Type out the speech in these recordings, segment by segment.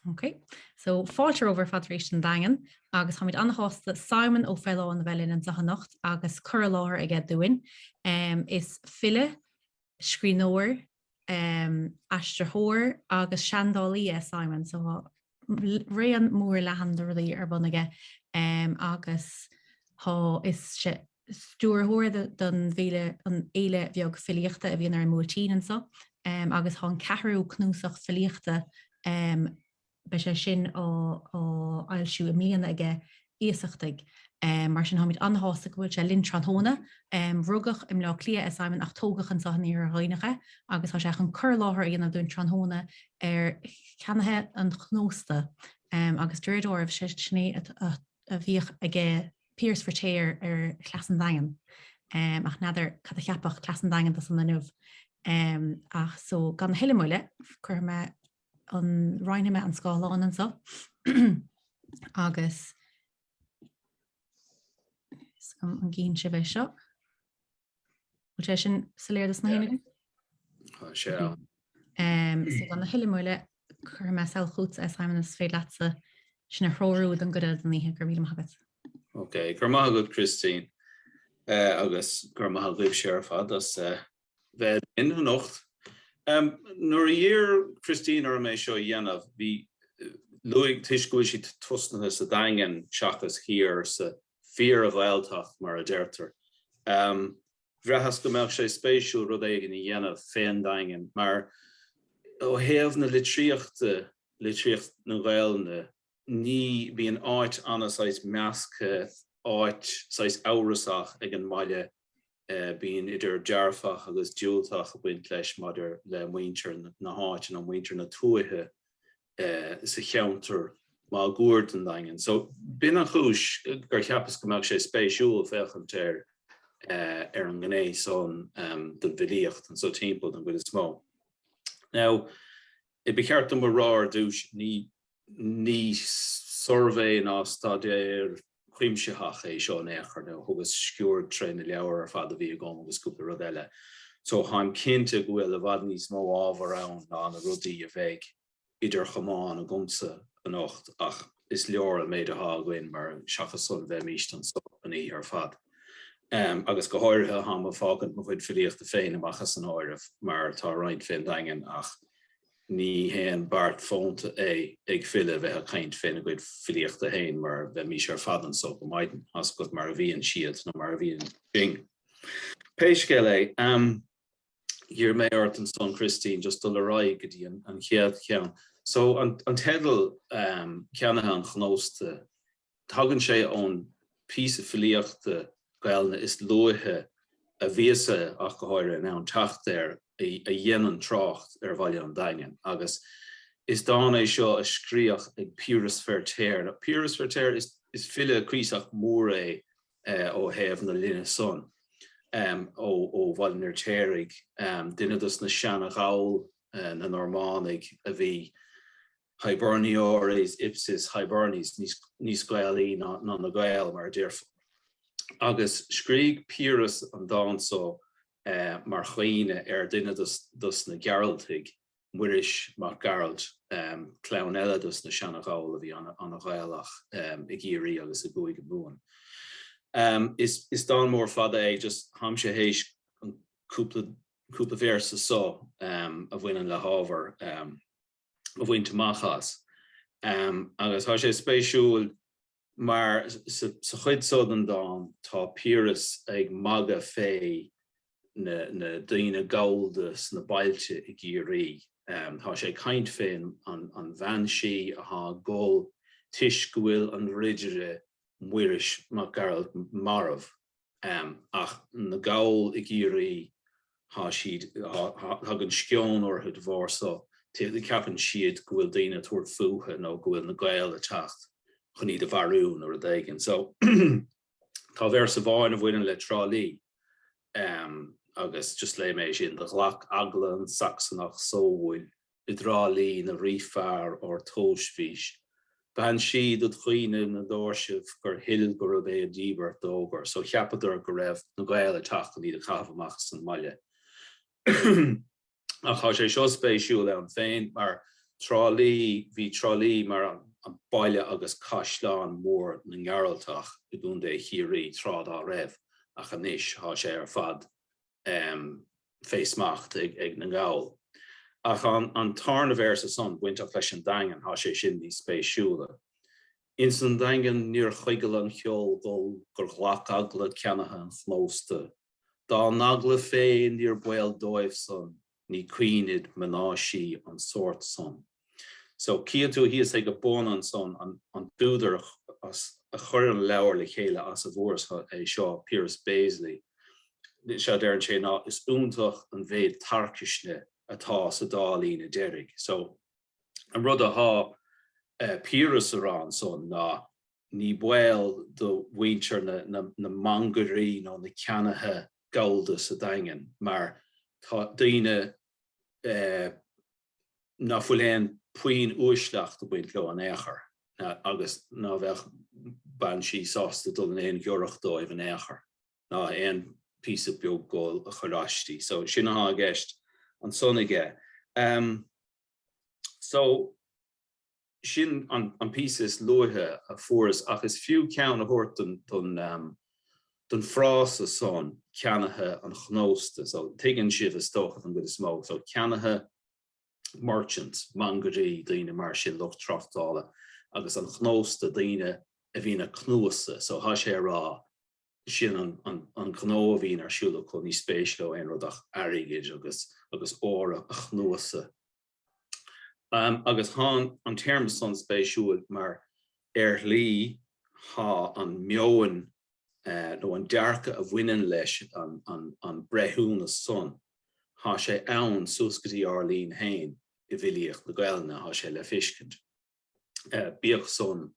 Ok, so fáilte romhaibh ar fad arís don Daingean agus táimid an-shásta Simon Ó Faoláin a bheith linn anseo anocht agus cur i láthair aige dúinn. Is file, scríbhneoir, aistritheoir agus seandálaí é Simon, so tá raon mór leathan de rudaí ar bun aige agus tá is sé stiúrthóir don bhféile, an Fhéile Bheag Filíochta a bhíonn ar an mBuailtín anseo agus tá an ceathrú cnuasach filíochta, beidh sé sin á fhoilsiú i mbliana aige, Iasachtaigh. Mar sin táimid an-shásta go bhfuil sé linn tráthnóna. Rugadh i mBleá Cliath é Simon ach tógadh anseo in Iarthar Dhuibhneach é agus tá sé chun cur i láthair a dhéanamh dúinn tráthnóna ar Cheannaithe an Chnósta agus de réir dealraimh sin é a bhíodh aige Piaras Feirtéar ar Chleas an Daingin. Ach n'fheadar cad a cheapfadh Cleas an Daingin de san inniu. Ach so gan a thuilleadh moille, cuirfidh mé an, roinnfidh mé an scáileán anseo agus an gcíonn sibh é seo. Bhfuil sé sin soiléir dos na héinne? Tá sé ann. So gan a thuilleadh moille, cuirfidh mé sall chugatsa é Simon is féidir leatsa sinn a threorú don gcuid eile den oíche. Go raibh míle maith agat. Ok, go raibh maith agat Christine agus go raibh maith agaibhse ar fad as bheith linn anocht. Nuair a d'iarr Christine orm é seo a dhéanamh, bhí, luaigh, toisc go bhfuil sí tosnaithe sa Daingean seachas thiar sa fíor-Ghaeltacht mar a deirtear. Bhraitheas go mbeadh sé spéisiúil rud éigin a dhéanamh fén Daingean mar ó thaobh na litríochta, litríocht na Gaelainne, ní, bíonn áit ana-saghas measctha, áit saghas amhrasach ag an mbaile, bíonn idir dearfach agus diúltach ag baint leis maidir le muintir na háite nó muintir na tuaithe. sa cheantar máguaird den Daingean. So b'in an chúis gur cheapas go mbeadh sé spéisiúil féachaint ar ar an ngné san den bhfilíocht anso timpeall don gcuid is mó. Now, ba cheart dom a rá ar dtús, ní ní suirbhé ná staidéar cuimsitheach é seo in aon chor, nó thugas sciuird tré na leabhair ar fad a bhí agam agus cúpla rud eile. So táim cinnte go bhfuil i bhfad níos mó ábhar ann ná na rudaí a bheidh idir chamáin agamsa anocht ach is leor an méid atá againn mar seachas san bheimíst anso an oíche ar fad. Agus go háirithe táim ag fágaint mo chuid filíochta féin amach as an áireamh mar tá roinnt fén Daingean ach ní haon beart fónta é ag file a bheith ag caint féna gcuid filíochta féin mar bheimís ar fad anso go maidin, tá's agat mar a bhíonn siad nó mar a bhíonn sinn. Pé scéal é, d'iarr mé ort ansan Christine just dul ar aghaidh go dtí an chéad cheann. So an teideal Ceannaithe an Chnósta, Tagann sé ón píosa filíochta Gaelainne is luaithe a bhíos-sa ach go háirithe in ann teacht air a dhéanann trácht ar bhaile an Daingin agus is dán é seo a scríodh ag Piaras Feirtéar. Now Piaras Feirtéar is file cuíosach mór é ó thaobh na linne san, ó Bhaile an Fheirtéaraigh, duine dos na seana-Ghall, na Normánaigh a bhí Hiberniores ipsis Hibernis, níos Gaelaí ná na Gaeil, mar a déarfá. Agus scrígh Piaras an dán so mar chaoineadh ar dhuine dos na Gearaltaigh, Muiris Mac Gearailt, clann eile dos na seana-Ghall a bhí ana-Ghaelach i gCiarraí agus i gCúige Mumhan. Is dán mór fada é, just tháimse théis an cúpla véarsa so a bhaineann le hábhar a bhaint amach as. Agus tá sé spéisiúil mar sa chuid so den dán tá Piaras ag magadh fé na daoine gallda sna bailte i gCiarraí. Tá sé ag caint fé an bhean sí athá ag gol toisc go bhfuil an ridire Muiris Mac Gearailt marbh. Ach na Gaill i gCiarraí, thá siad, tagann sceon orthu de bharr so, ceapann siad go bhfuil daoine ag tabhairt fúthu nó go bhfuil na Gaeil ag teacht chun iad a mharú nó rud éigin. So, tá véarsa amháin a bhaineann le Trá Lí agus just léifidh mé sin, Do ghlac eagla an Sacsanach sómhail i dTrá Lí 'na rífhear ár dtomhaismís. Bean sí dod chaoineadh 'na dtóirsibh gur shil gurab é a díbirt d'fhógair. So cheapadar go raibh na Gaeil ag teacht chun iad a chaitheamh amach as an mbaile. Ach tá sé seo spéisiúil ann féin mar. Trá Lí, bhí Trá Lí mar an baile agus caisleán mór na nGearaltach i gContae Chiarraí tráth dá raibh ach anois thá sé ar fad fé smacht ag na nGall. Ach an tarna véarsa san bainteach leis an Daingean, thá sé sin níos spéisiúla. Ins an Daingean níor choigil an cheol dhul gur ghlac eagla ceannaithe an chnósta. Dá n-eagla féin níor baol dóibh san ní caoinid mná sí an sórt san. So, cíonn tú thíos ag a bun ansan an t-údar a chuir an leabhar le chéile as a bhfuaireas é seo, Piaras Béaslaí. Seo deireann sé ná is iontach an mhéid tarcaisne atá sa dá líne deiridh. So, an rud athá Piaras a rá ansan ná ní baol do mhuintir na mangairí nó na ceannaithe gallda sa Daingean mar tá daoine ná fuil aon puinn uaisleacht ag baint leo in aon chor agus ná bheadh bean sí sásta dul in aon ghiorracht dóibh in aon chor ná aon píosa beag gual a chur aisti. So sin athá i gceist ansan aige. So. Sin an píosa is luaithe a fuaireas, ach is fiú ceann a thabhairt don frása san, ceannaithe an chnósta. So, tuigeann sibh, is dócha, don gcuid is mó. So, ceannaithe, merchants, mangairí, daoine mar sin, lucht tráchtála, agus an chnósta, daoine a bhíonn ag cnuasadh. So, thá sé a rá, sin an gnó a bhíonn ar siúl acu, ní spéis leo aon rud ach airgead agus ór a chnuasadh. Agus thá an téarma san spéisiúil mar ar shlí thá an meon nó an dearcadh a bhaineann leis an breithiúnas san, thá sé ann suas go dtí ár linn féin i bhfilíocht na Gaelainne, thá sé le fiscint. Bíodh san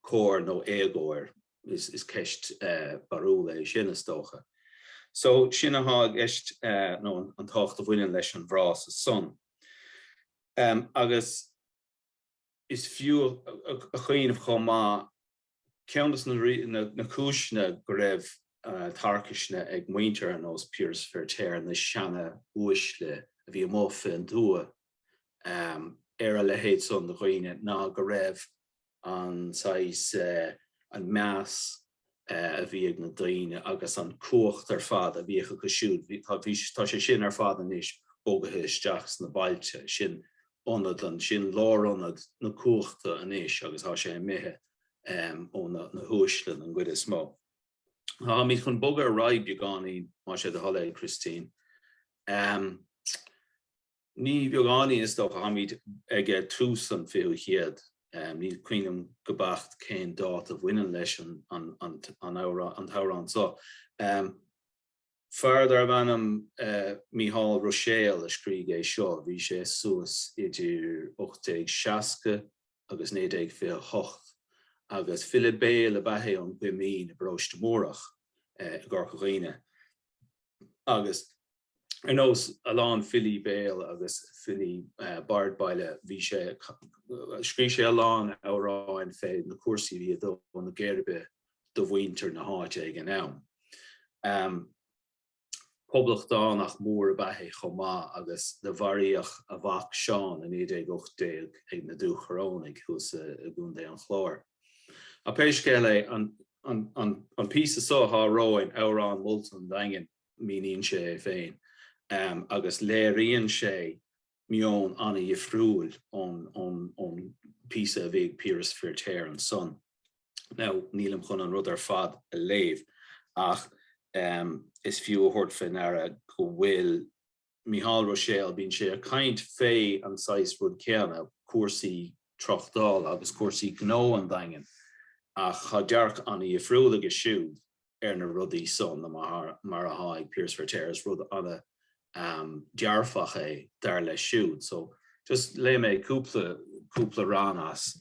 cóir nó éagóir, is ceist barúla é sin is dócha. So sin athá i gceist nó an tábhacht a bhaineann leis an bhfrása san. Agus is fiú a chuimhneamh chomh maith, ceann de na cúiseanna go raibh tarcaisne ag muintir ar nós Piaras Feirtéar, na seana-uaisle a bhí amuigh fén dtuath ar a leithéid san de dhaoine, ná go raibh an saghas, an meas a bhí ag na daoine agus an cumhacht ar fad a bhíodh acu siúd, tá sé sin ar fad anois bogaithe isteach sna bailte, sin ionad an, sin lárionad na cumhachta anois agus tá sé imithe ó na huaisle den gcuid is mó. Táimid chun bogadh ar aghaidh beagáinín, má sé do thoil é, Christine. Ní beagáinín, is dócha, táimid ag tús an 20ú chéad. Ní cuimhin liom go beacht cén dáta a bhaineann leis an t-amhrán seo. Fear darbh ainm Mícheál Ruiséal a scrígh é seo. Bhí sé suas idir 1860 agus 1928 agus file béil ab ea é ón gCoimín i bparóiste Múrach i gCorca Dhuibhne. Agus Ar nós a lán filí béil agus filí bard baile, bhí sé, scrígh sé a lán amhráin fé na cúrsaí a bhí ag dó na geirbe do mhuintir na háite ag an am. Poblachtánach mór ab ea é chomh maith agus do mharaíodh a mhac Seán i 1918 ag na Dúchorónaigh thuas i gContae an Chláir. Ach pé scéal é, an píosa so athá romhainn, Amhrán Molta an Daingin, míníonn sé é féin agus léiríonn sé meon an-dhifriúil ón bpíosa a bhí ag Piaras Feirtéar ansan. Now, nílim chun an rud ar fad a léamh ach is fiú a thabhairt fé ndeara go bhfuil Mícheál Ruiséal, bíonn sé ag caint fé an saghas rud céanna, cúrsaí tráchtála agus cúrsaí gnó an Daingin ach tá dearcadh an-dhifriúil aige siúd ar na rudaí san ná mar athá ag Piaras Feirtéar. Is rud an-dearfach é dar leis siúd. So just léigh mé cúpla, cúpla rann as.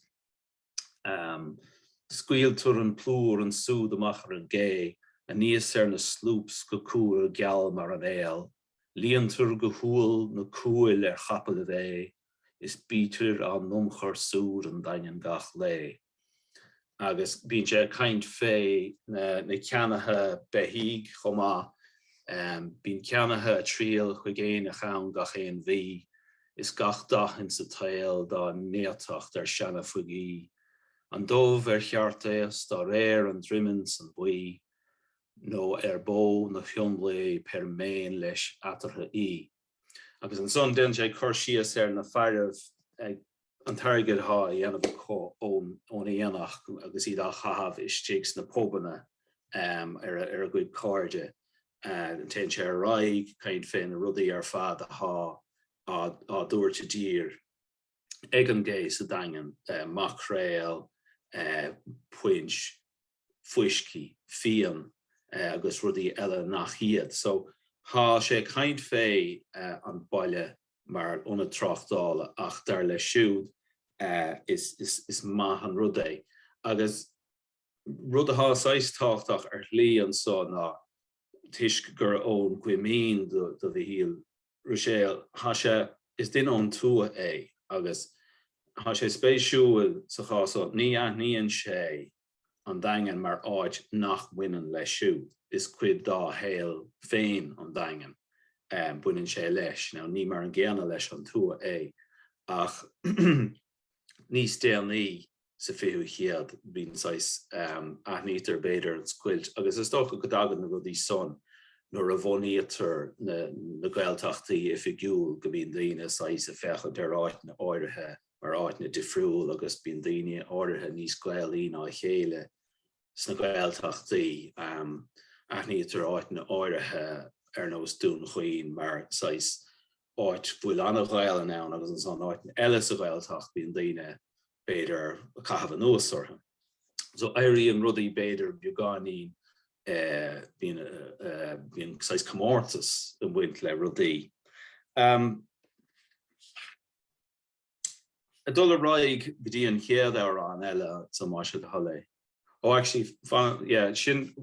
Scaoiltear an plúr ansúd amach ar an gcé, aníos ar na sloops go cumhra geal mar an aol, líontar go humhal na cuail ar chapaillibh é, is bítear á n-iomchar soir an Daingean gach lae. Agus bíonn sé ag caint fé na ceannaithe beithígh chomh maith. Bíonn ceannaithe ag triall chuig aonach ann gach aon mhí. Is gach dath insa tsaol dá néatacht ar seana-phuigí, An dubh ar cheart é 's dá réir an droimeann 's an buí, Nó ar bó na hionlae pé'r méin leis eatarthu í. Agus ansan déanann sé cur síos ar na fearaibh ag an t-airgead athá a dhéanamh acu ón aonach agus iad á chaitheamh istigh sna pubanna ar a gcuid cairde. Téann sé ar aghaidh ag caint fé na rudaí ar fad athá á dtabhairt i dtír ag an gcé sa Daingean, maicréal, puins, fuiscí, fíon agus rudaí eile nach iad. So thá sé ag caint fé an baile mar ionad tráchtála ach dar leis siúd is maith an rud é. Agus rud athá saghas tábhachtach ar shlí anso ná toisc gur ón gCoimín do Mhichíl Ruiséal, thá sé, is duine ón tuath é agus thá sé spéisiúil sa chás so, ní aithníonn sé an Daingean mar áit nach mbaineann leis siúd, is cuid dá shaol féin an Daingean, baineann sé leis. Now ní mar an gcéanna leis an tuath é ach níos déanaí sa 20ú chéad bíonn saghas, aithnítear b'fhéidir an scoilt agus is dócha go dtagann na rudaí san nuair a bhunaítear na Gaeltachtaí oifigiúil go mbíonn daoine saghas ag féachaint ar áiteanna áirithe mar áiteanna difriúil agus bíonn daoine áirithe níos Gaelaí ná a chéile sna Gaeltachtaí. Aithnítear áiteanna áirithe ar nós Dún Chaoin mar saghas áit bhfuil an-Ghaelainn ann agus ansan áiteanna eile sa Ghaeltacht bíonn daoine b'fhéidir ag caitheamh anuas orthu. So éiríonn rudaí b'fhéidir beagáinín bíonn bíonn saghas comórtas ag baint le rudaí. Ag dul ar aghaidh go dtí an chéad amhrán eile so más é do thoil é. Oh actually fan yeah sin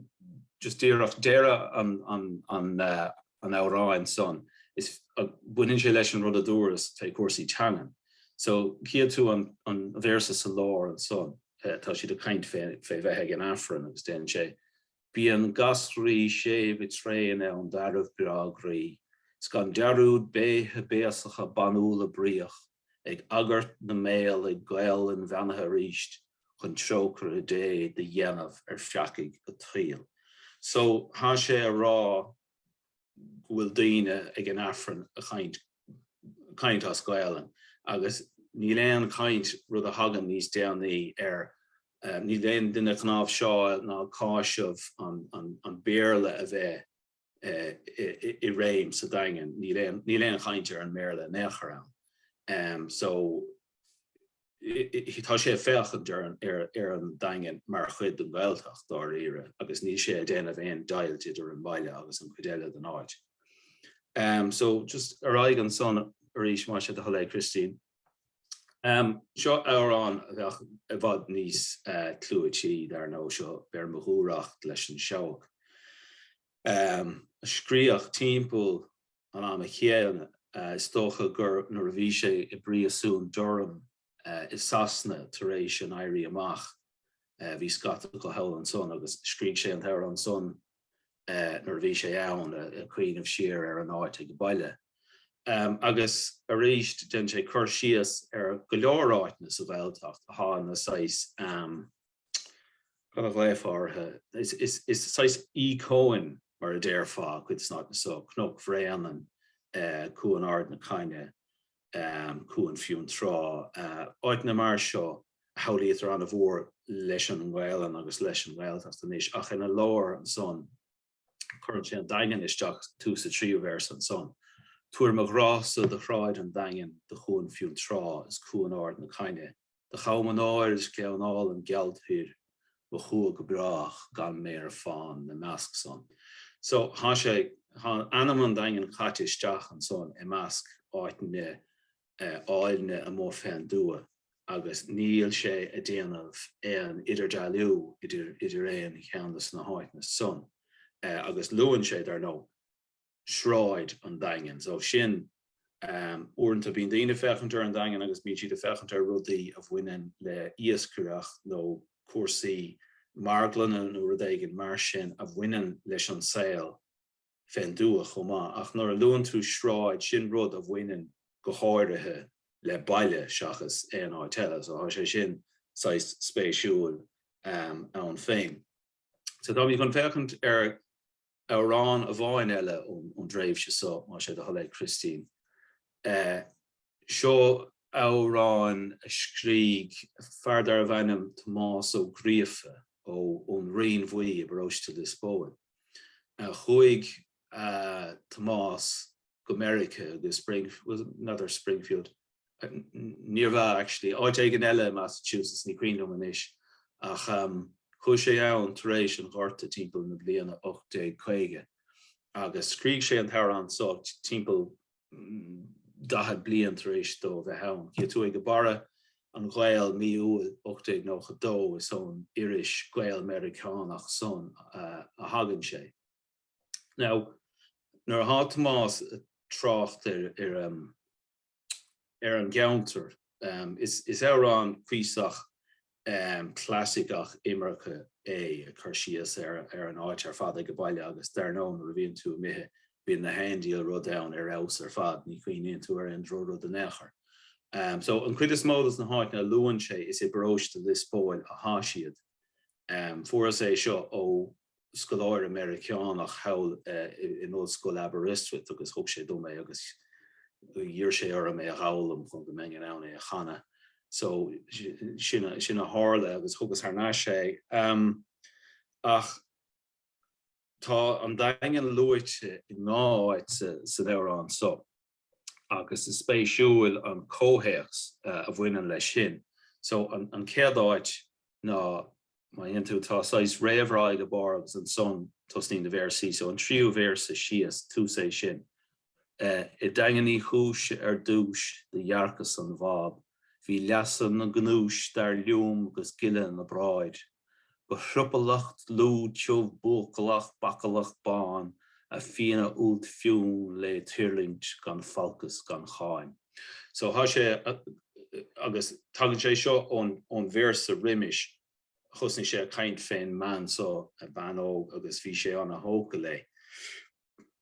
just díreach deireadh an an an an amhráin san is baineann sé leis an rud a dúras fé cúrsaí teangan. So chífidh tú an an véarsa sa lár ansan tá siad ag caint fé fé bheith ag an Aifreann agus déanann sé Bíonn gasraí séimhe tréan ann d'fhearaibh breá groí, 's gan dearúd béithe béasacha banúla bríoch, ag agairt na mbéal ag Gaolainn bheannaithe aríst chun trócaire Dé do dhéanamh ar pheacaigh a' tsaoil. So, thá sé a rá go bhfuil daoine ag an Aifreann a chaint caint as Gaolainn agus níl aon chaint, rud a thagann níos déanaí, ar níl aon duine ag cnáimhseáil ná ag cáiseamh an Béarla a bheith i réim sa Daingean, níl aon chaint ar an mBéarla in aon chor ann. So tá sé ag féachaint ar an Daingean mar chuid den Ghaeltacht dáiríre agus níl sé ag déanamh aon deighilt idir an baile agus an chuid eile den áit. So just ar aghaidh ansan arís más é do thoil é Christine. Seo amhrán a bheadh i bhfad níos clúití dar ndóigh, seo Beir Mo Dhúthracht leis an Seabhac. A scríodh timpeall an ama chéanna, is dócha gur nuair a bhí sé i bpríosún Durham i Sasana tar éis an Éirí Amach. Bhí scata acu thall ansan agus scrígh sé an t-amhrán san nuair a bhí sé ann, ag cuimhneamh siar ar an áit ag baile. Agus arís déanann sé cur síos ar go leor áiteanna sa Ghaeltacht athá ina saghas, cad a ghlaofá orthu, is saghas íocóin mar a déarfá, cuid de sna háiteanna so, Cnoc Bhréanainn, Cuan Ard na Caithne, Cuan Fionntrá, áiteanna mar seo a shamhlaítear an-mhór leis an nGaelainn agus leis an nGaeltacht anois, ach ina lár ansan cuireann sé an Daingean isteach tús an tríú véarsa ansan, Tabhair mo ghrá-sa do shráid an Daingin, do Chuan Fionntrá is Cuan Ard na Caithne, Do Cham an Áir is Gleann Álainn geal thoir, mo chumha go brách gan mé ar fán 'na measc san. So, thá sé, thá ainm an Daingin caite isteach ansan i measc áiteanna áilne amuigh fén dtuath agus níl sé a' déanamh aon idirdhealú idir, idir aon cheann de sna háiteanna san. Agus luann sé, dar ndóigh, Sráid an Daingin. So sin, uaireanta bíonn daoine ag féachaint ar an Daingean agus bíonn siad ag féachaint ar rudaí a bhaineann le iascaireacht nó cúrsaí marglainne nó rud éigin mar sin a bhaineann leis an saol fén dtuath chomh maith. Ach nuair a luann tú sráid, sin rud a bhaineann. go háirithe le baile seachas aon áit eile. So tá sé sin saghas spéisiúil ann féin. So táimid chun féachaint ar amhrán amháin eile ón dtréimhse so, más é do thoil é, Christine. Seo amhrán a scrígh fear darbh ainm Tomás Ó Gríofa ón Rinn Bhuí i bparóiste Lios Póil. Chuaigh Tomás go Meiriceá go Spring, n'fheadar Springfield, níorbh ea actually, áit éigin eile i Massachusetts, ní cuimhin liom anois, ach chuaigh sé ann tar éis an Ghorta timpeall na bliana 1850 agus scrígh sé an t-amhrán so timpeall 40 bliain tar éis dó a bheith ann. Chífidh tú ag barra An Ghael mí Iúil 1892 is ón iris Gael-Meiriceánach san a thagann sé. Now, nuair atá Tomás ag trácht ar ar an gceantar, is amhrán cuíosach clasaiceach imirce é, ag cur síos ar an áit ar fad ag baile agus dar ndóigh nuair a bhíonn tú imithe bíonn na haon diabhal rud ann ar fheabhas ar fad, ní chuimhníonn tú ar aon drochrud in aon chor. So an chuid is mó dos na háiteanna a luann sé is i bparóiste Lios Póil athá siad. Fuaireas é seo ó scoláire Meiriceánach thall in Ollscoil Aberystwyth agus thug sé dom é agus d'iarr sé orm é a dh'fhoghlaim chun go mbeinn in ann é a chanadh. So sin a tharla agus thugas thar n-ais é. Ach tá an Daingean luaite i ndhá áit san amhrán so agus is spéisiúil an comhthéacs a bhaineann leis sin. So an chéad áit ná má dhéanann tú, tá saghas réamhrá ag a barr agus ansan tosnaíonn na véarsaí, so an tríú véarsa síos, tús é sin. I nDaingean Uí Chúis ar dtúis do dhearcas an bhab, bhí leasa na ngnúis dar liom agus gile na bráid. Ba thriopallach dlúth tiubh buachalach bacallach bán a phian a fholt fionn lé tuirlingt gan falcas gan cháim. So thá sé agus tagann sé seo ón véarsa roimis, thosnaigh sé ag caint fén mbean so, bean óg, agus bhí sé ana-thógtha léi.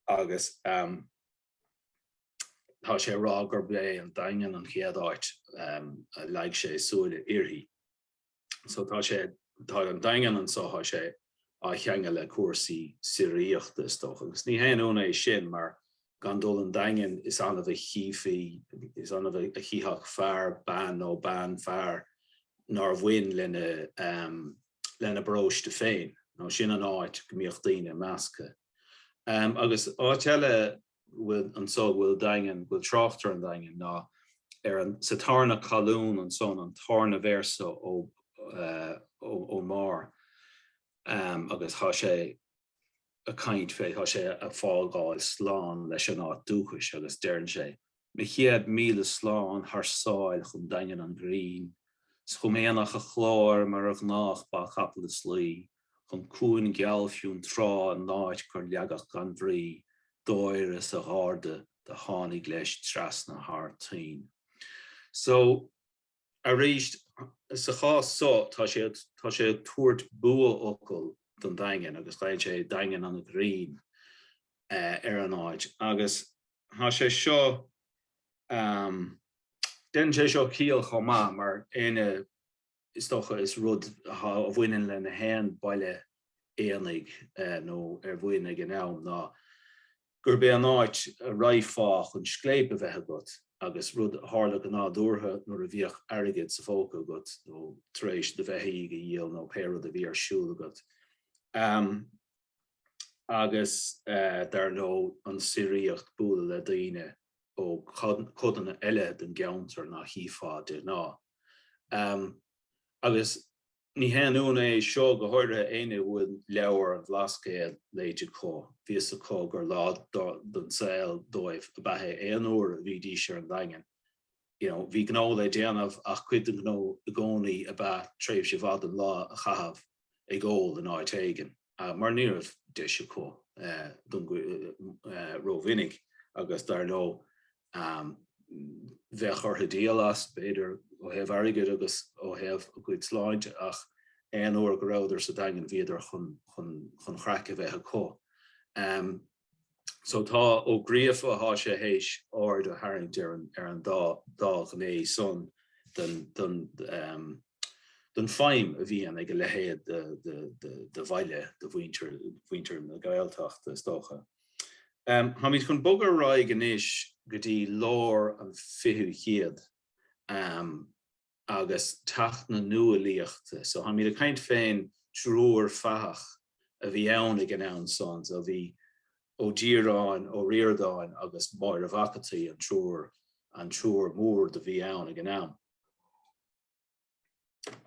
Agus tá sé ag rá gurb é an Daingean an chéad áit a leag sé a súile uirthi. So tá sé, tá an Daingean anso, tá sé á cheangal le cúrsaí síoraíochta is dócha. Agus ní haon ionadh é sin mar gan dul 'on Daingean is annamh a chífí, is annamh a chífeadh fear bean nó bean fear nár bhain lena, lena bparóiste féin. Nó sin an áit go mbíodh daoine measctha. Agus áit eile bhfuil anso, go bhfuil Daingean, go bhfuil trácht ar an Daingean ná ar an, sa tarna colún ansan, an tarna véarsa ó, ón mbarr agus tá sé a' caint fé, tá sé a' fágáil slán leis an áit dúchais agus deireann sé, Mo chéad míle slán thar sáil chun Daingean an ghrinn, 's chum aonach a' Chláir mar ar ghnách ba capall is lao, chun cuain geal fionn trá in áit gur leagadh gan bhrí Dáire is a gharda do tháinig leis trasna thar toinn. So, arís, sa chás so, tá sé, tá sé ag tabhairt bua-fhocal don Daingean agus glaonn sé Daingean an Ghrinn ar an áit agus tá sé seo, déanann sé seo ciall chomh maith mar éinne Is dócha is rud a bhaineann le na haon baile aonaigh nó ar bhain ag an am ná gurb é an áit a raghfá chun scléip a bheith agat agus rud a tharla go nádúrtha nuair a bhíodh airgead sa phóca agat nó tar éis do bheithígh a dhíol nó pé rud a bhí ar siúl agat. Agus dar ndóigh an síoraíocht bualadh le daoine ó codanna eile den gceantar ná chífeá de ghnáth. Agus ní haon ionadh é seo, go háirithe éinne a bhfuil leabhar an Bhlascaoid léite acu, bhí fhios acu gur lá den saol dóibh ab ea é aon uair a bhídís ar an Daingean. You know, bhí gnó le déanamh ach cuid den ghnó i gcónaí ab ea tréimhse mhaith den lá a chaitheamh ag ól in áit éigin, mar ní raibh deis acu don rómhinic agus dar leo bheadh orthu díol as, b'fhéidir, ó thaobh airgid agus ó thaobh a gcuid sláinte ach aon uair go rabhadar sa Daingean bhíodar chun chun craic a bheith acu. So tá Ó Gríofa, thá sé théis aird a tharraingt ar an ar an dá dá ghné san den den den feidhm a bhíonn ag a leithéid de de de de bhaile do mhuintir mhuintir na Gaeltachta is dócha. Táimid chun bogadh ar aghaidh anois go dtí lár an fichiú chéad. Agus teacht na nuálaíochta. So táimid ag caint fén dtriúr fathach a bhí ann ag an am san. So bhí Ó Díreáin, Ó Ríordáin agus Máire Mhac an tSaoi an triúr, an triúr mór do bhí ann ag an am.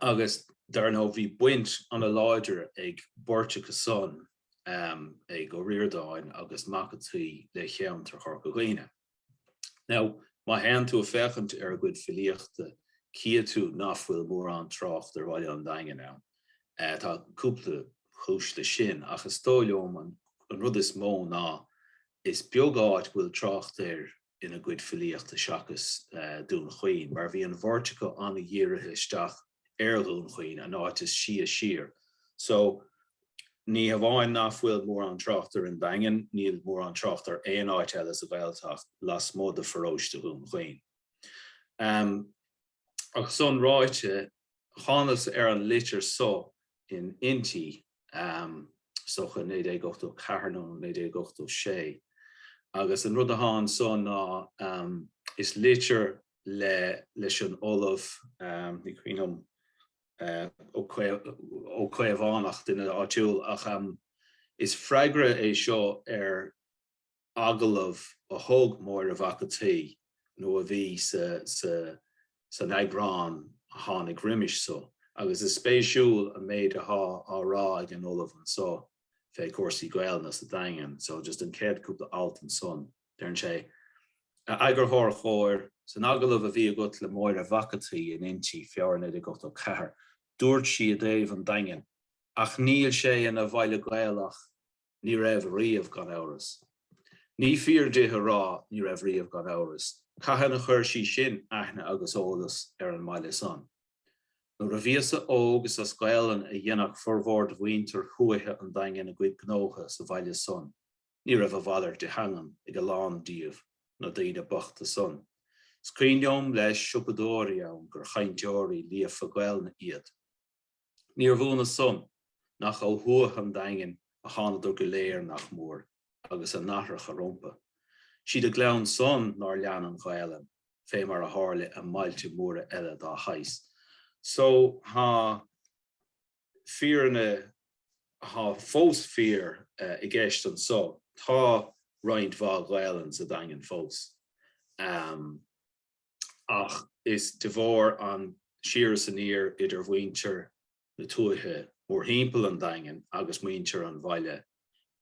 Agus dar ndóigh bhí baint ana láidir ag beirt acu san, ag Ó Ríordáin agus Mac an tSaoi le cheantar Chorca Dhuibhne. Now, má théann tú ag féachaint ar a gcuid filíochta, chífidh tú ná fuil mórán trácht ar bhaile an Daingin ann. Tá cúpla cúis le sin, ach is dóigh liom an rud is mó ná is beag áit go bhfuil trácht air ina gcuid filíochta seachas Dún Chaoin, mar bhí an bheirt acu an-dhírithe isteach ar Dhún Chaoin, an áit is sia siar. So, ní hamháin ná fuil mórán trácht ar an Daingean, níl mórán trácht ar aon áit eile sa Ghaeltacht lasmuigh de pharóiste Dhún Chaoin. Ach san ráite, thánas ar an litir so in Innti, is dócha 1984 nó 1986, agus an rud athá anso ná is litir le leis an Ollamh, ní cuimhin liom, Ó Caomhánach, duine áitiúil, ach is freagra é seo ar agallamh a thug Máire Mhac an tSaoi nó a bhí san eagrán a tháinig roimis so, agus is spéisiúil an méid athá á rá ag an Ollamh anso fé chúrsaí Gaelainne sa Daingean, so just an chéad cúpla alt ansan. Deireann sé, A eagarthóir chóir, san agallamh a bhí agat le Máire Mhac an tSaoi in Innti, Feabhra 1984, dúirt sí i dtaobh an Daingin, 'Ach níl sé ina bhaile Gaelach, ní raibh riamh, gan amhras. Ní fíor di a rá ní raibh riamh gan amhras. Cathain a chuir sí sin aithne agus eolas ar an mbaile san? Nuair a bhíos-sa óg is as Gaelainn a dheineadh formhór de mhuintir thuaithe an Daingin a gcuid gnótha sa bhaile san. Ní raibh a mhalairt de theangain ag a lán díobh, na daoine bochta san. Is cuimhin liom, leis, siopadóirí ann gur chainteoirí líofa Gaelainne iad. Níorbh ionadh san, nach ó thuath an Daingin a thánadar go léir, nach mór, agus a n-aithreacha rompu. Siad a gclann san nár lean an Ghaelainn, fé mar a tharla i mbailte móra eile dá shaghas. So, tá. fírinne athá fós fíor i gceist anso. Tá roinnt mhaith Gaelainn sa Daingean fós. Ach is de bharr an siar is aniar idir mhuintir na tuaithe mórthimpeall an Daingin agus muintir an bhaile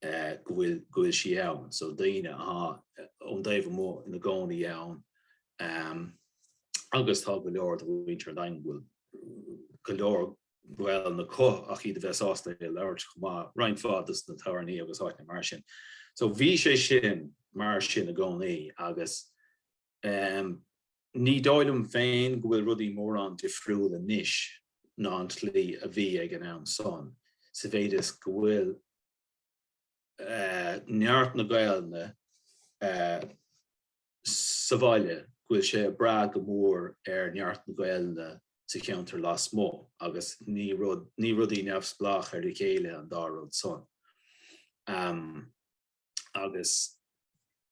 go bhfuil go bhfuil sí ann. So daoine athá ón dtaobh amuigh ina gcónaí ann agus tá go leor de mhuintir an Daingin go bhfuil go leor Gaelainn acu ach iad a bheith sásta é a labhairt chomh maith, roinnt mhaith dos na tábhairní agus áiteanna mar sin. So bhí sé sin mar sin i gcónaí agus ní dóigh liom féin go bhfuil rudaí mórán difriúil anois ná an tslí a bhí ag an am san, sa mhéid is go bhfuil neart na Gaelainne sa bhaile, go bhfuil sé ag brath go mór ar neart na Gaelainne sa cheantar lasmuigh agus ní rud, ní rudaí neamhspleách ar a chéile an dá rud san. Agus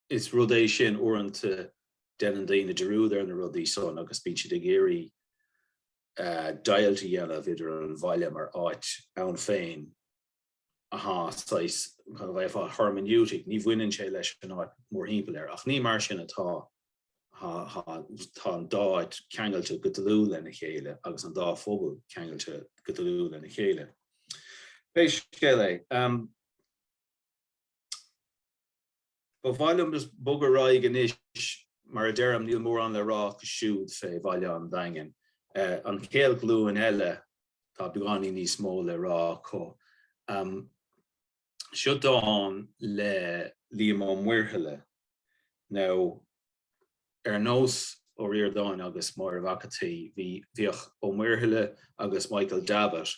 is rud é sin uaireanta déanann daoine dearúd ar na rudaí san agus bíonn siad ag iarraidh deighilt a dhéanamh idir an bhaile mar áit ann féin athá saghas, kind of déarfá, hermeneutic, ní bhaineann sé leis an áit mórthimpeall air, ach ní mar sin atá, tá an dá áit ceangailte go dlúth lena chéile agus an dá phobal ceangailte go dlúth lena chéile. Pé scéal é, ba mhaith liom just bogadh ar aghaidh anois, mar a deirim, níl mórán le rá acu siúd fé Bhaile an Daingin. An chéad ghlúin eile, tá beagáinín níos mó le rá acu. Seo dán le Liam Ó Muirthile. Now, ar nós Ó Ríordáin agus Máire Mhac an tSaoi, bhí, bhíodh Ó Muirthile agus Michael Davitt.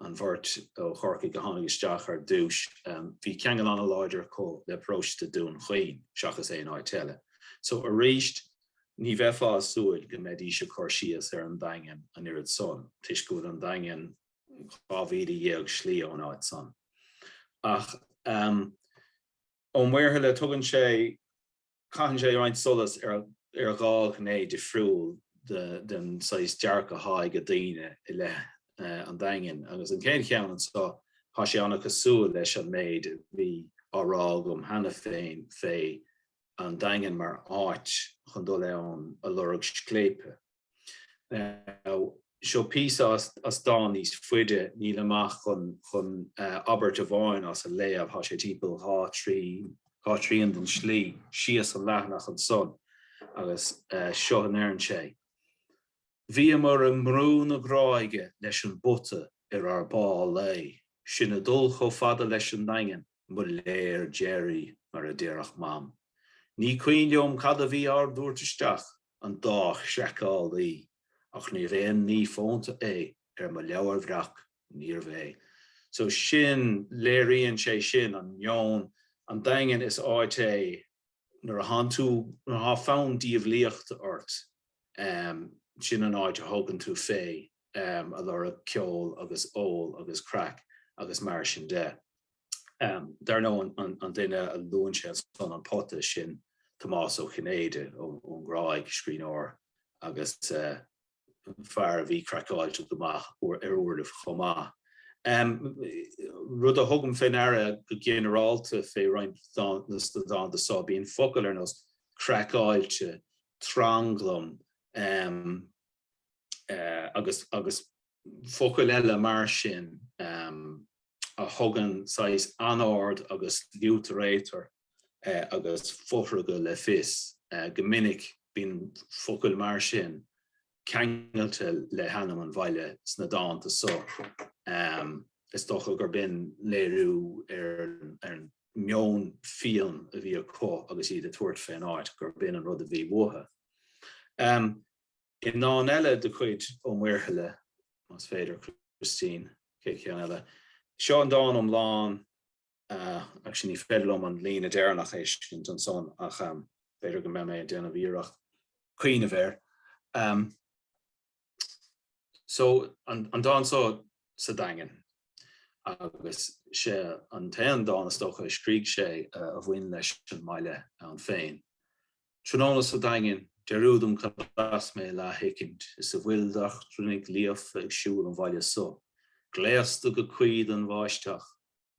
An bheirt ó Chorcaigh a tháinig isteach ar dtús, bhí ceangal an-láidir acu le paróiste Dún Chaoin seachas aon áit eile. So arís, ní bheifeá ag súil go mbeidís ag cur síos ar an Daingean an oiread san, toisc go bhfuil an Daingean 12,000 slí ón áit san. Ach Ó Muirthile, tugann sé Caitheann sé roinnt solas ar dhá ghné difriúil den saghas dearcadh atá ag daoine i leith an Daingin, agus an chéad cheann anseo, tá sé an-chosúil leis an méid a bhí á rá agam cheana féin fé an Daingean mar áit chun dul ann a lorg scléipe. Now, seo píosa as dán níos faide, nílim ach chun abairt amháin as a léamh, tá sé timpeall 2 trian den slí síos an leathanach ansan agus seo a ndeireann sé, Bhíomar i mBrú na Gráige leis an bpota ar ár bpá lae, sinn ag dul chomh fada leis an nDaingean, mo léir Gerry, mar a déarfadh Mam. Ní cuimhin liom cad a bhí ár dtabhairt isteach, an dá chraiceálaí, ach níorbh aon ní fónta é ar mo leabhar bhreac, níorbh é. So sin, léiríonn sé sin an meon, an Daingean is áit é nuair a thánn tú, nuair atá fonn diabhlaíochta ort, sin an áit a thugann tú fé a lorg ceol agus ól agus craic agus mar sin de. Dar ndóigh, an duine a luann sé ansan, an pota, sin Tomás Ó Cinnéide ón nGráig, scríbhneoir agus fear a bhí craiceáilte go maith ar uairibh chomh maith. Rud a thugaim fé ndeara go ginearálta fé roinnt de na dánta so, bíonn focail ar nós craiceáilte, tranglam, agus agus focail eile mar sin a thugann saghas anord agus liútaréatar agus fothragadh le fios. Go minic bíonn focail mar sin ceangailte le hainm an bhaile sna dánta so. Is dócha gurb in léiriú ar an meon fiáin a bhí acu agus iad ag tabhairt fén áit, gurb in an rud a bhí uathu. I ndán eile de chuid Ó Muirthile, más féidir, Christine, chéad cheann eile. Seo an dán iomlán, actually ní féidir liom an líne deireanach a fheiscint ansan ach b'fhéidir go mbeidh mé ag déanamh iarracht cuimhneamh air. So, an dán so sa Daingean agus sé an t-aon dán is dócha a scrígh sé a bhain leis an mbaile ann féin. Tráthnóna sa Daingean, dearúdaim cad as mé leathshoicind is a bhfuil d'eachtrannaigh líofa ag siúl an bhaile so, gléasta go cuí don bháisteach.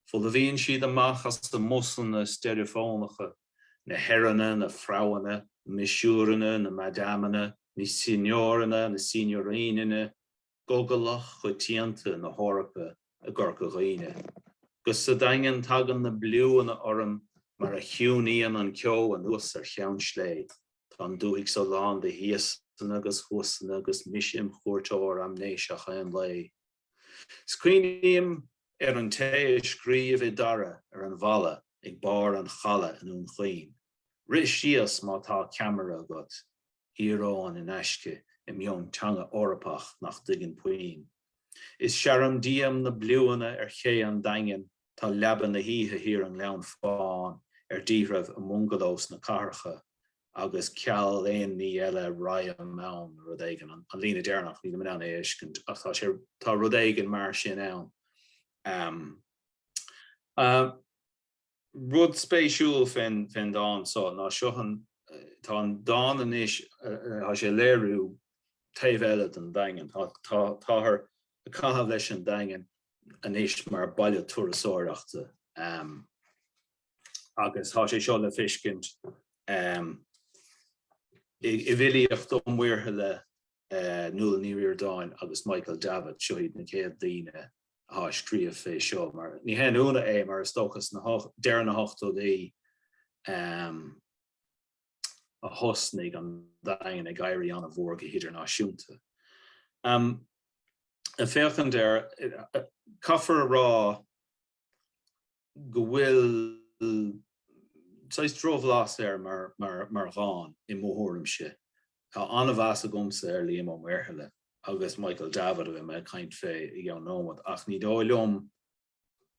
Folmhaíonn siad amach as a mbusanna steireafónacha, na Herrenna, na Frauenna, na Monsieuranna, na Madamanna, na Signoranna, na Signorinenna, gogalach choitianta na hEorpa i gCorca Dhuibhne. 'Gus sa Daingean tagann na bliúanna orm mar a chiúnaíonn an ceo anuas ar Cheann Slé. Tá an dúthaigh so lán de thíosanna agus thuasanna agus mise im chuairteoir aimnéiseach aon lae. 'S cuimhním ar an té a scríobh i dtarra ar an bhalla ag barr an chalaidh i nDún Chaoin, Rith síos má tá ceamara agat. Íoróin in aisce i mionteanga Eorpach nach dtuigeann puinn. Is searraim díom na bliúanna ar ché an Daingin, tá leaba na hoíche thiar i nGleann Fáin ar díthreabh i mbungalós na cathracha agus ceal aon ní eile ragham ann nó rud éigin, an líne deireanach, nílim in ann é a fheiscint ach tá sé, tá rud éigin mar sin ann. Rud spéisiúil fén dán so ná seo an, tá an dán anois, tá sé ag léiriú taobh eile den Daingean. Tá, táthar ag caitheamh leis an Daingean anois mar baile turasóireachta agus tá sé seo le feiscint i bhfilíocht Ó Muirthile, Nuala Ní Ríordáin agus Michael Davitt, seo iad na chéad daoine atá ag scríobh fé seo. Mar ní haon ionadh é mar is dócha sna deireadh na hochtóidí a thosnaigh an Daingean ag éirí an-mhór go hidirnáisiúnta. Ag féachaint air, caithfear a rá go bhfuil saghas drochbhlas air mar dhán, i mo thuairimse. Tá an-mheas agamsa ar Liam Ó Muirthile. agus Michael Davitt a bheidh mé ag caint fé i gceann nóiméad ach ní dóigh liom,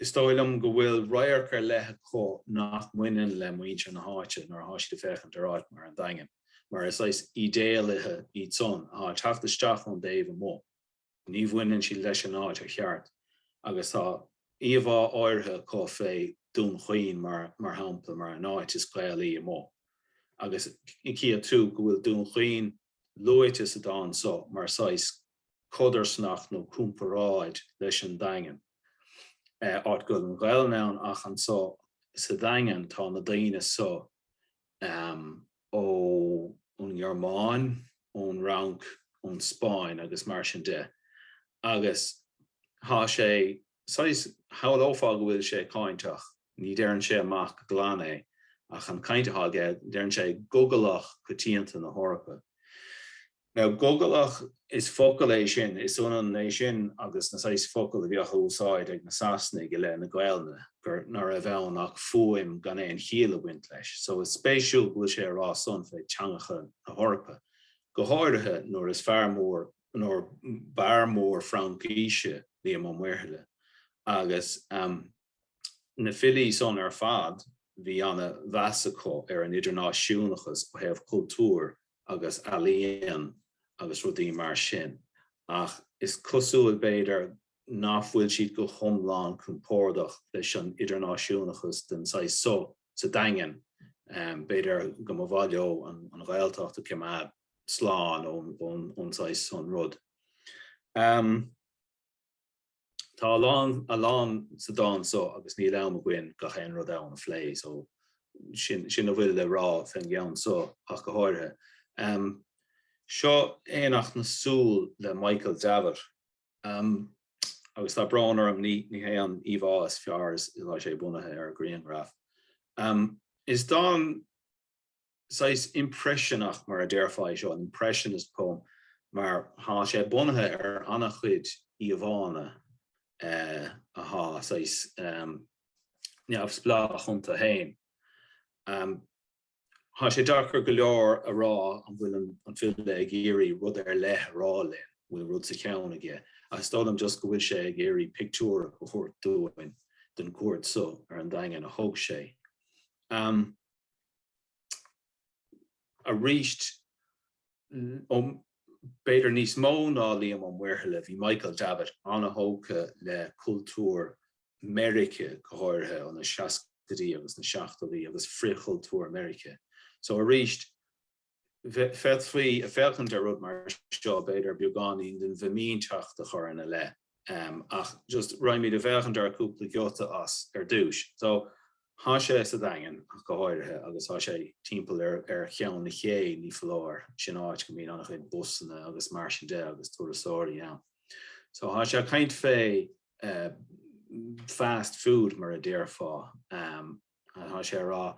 is dóigh liom go bhfuil radharc ar leith acu nach mbaineann le muintir na háite nuair atá siad ag féachaint ar áit mar an Daingean, mar is saghas ídéalaithe iad san atá ag teacht isteach ón dtaobh amuigh. Ní bhaineann siad leis an áit ó cheart agus tá íomhá áirithe acu fé Dún Chaoin mar mar shampla mar an áit is Gaelaí amuigh agus cífidh tú go bhfuil Dún Chaoin luaite sa dán so mar saghas codarsnacht nó comparáid leis an Daingean, áit go bhfuil an Ghaelainn ann ach anso sa Daingean tá na daoine so ón nGearmáin, ón Fhrainc, ón Spáinn agus mar sin de agus tá sé saghas, shamhlófá go bhfuil sé cáinteach, ní deireann sé amach go glan é ach an chaint atá aige, deireann sé gogalach coitianta na hEorpa. Now, gogalach, is focal é sin, is ionann é sin agus na saghas focal a bheadh á úsáid ag na Sasanaigh i leith na Gaelainne, gur, ná raibh ann ach fuaim gan aon chiall ag baint leis. So is spéisiúil go bhfuil sé a rá san fé teangacha na hEorpa, go háirithe nuair is fear mór, nuair b'fhear mór Fraincíse Liam Ó Muirthile agus na filí san ar fad, bhí ana mheas acu ar an idirnáisiúnachas ó thaobh cultúir agus ealaíon agus rudaí mar sin, ach is cosúil, b'fhéidir, nach bhfuil siad go hiomlán compordach leis an idirnáisiúnachas den saghas so sa Daingean. B'fhéidir go mba mhaith leo an Ghaeltacht a choimeád slán ón saghas san rud. Tá a lán, a lán sa dán so agus níl am againn gach aon rud ann a phlé so sin, sin a bhfuil le rá fén gceann so ach go háirithe. Seo Aonach na Súl le Michael Davitt. Agus tá brón orm, ní, ní hé an íomhá is fearr is tá sé bunaithe ar ghrianghraf. Is dán saghas impriseanach, mar a déarfá é seo, an impressionist poem, mar tá sé bunaithe ar an-chuid íomhánna atá saghas neamhspleách iontu féin. Tá sé deacair go leor a rá an bhfuil an file ag iarraidh rud ar leith a rá linn, bhfuil rud sa cheann aige, ach is dóigh liom just go bhfuil sé ag iarraidh pictiúr a thabhairt dúinn den chuairt so ar an Daingean a thug sé. Arís, b'fhéidir níos mó ná Liam Ó Muirthile, bhí Michael Davitt an-thógtha le cultúr Meirice, go háirithe ó na seascaidí agus na seachtóidí agus frithchultúr Meirice. So arís, Bhféadfaí féachaint ar rud mar seo, b'fhéidir, beagáinín den bhfimínteacht a chur ina leith, ach just raghaimid ag féachaint ar cúpla giota as ar dtús. So, thá sé sa Daingean ach go háirithe agus thá sé timpeall ar ar cheann na cé, ní foláir, sin áit go mbíonn an-chuid busanna agus mar sin de agus turasóirí ann. So, thá sé ag caint fé fast food mar a déarfá, Tá sé ag rá,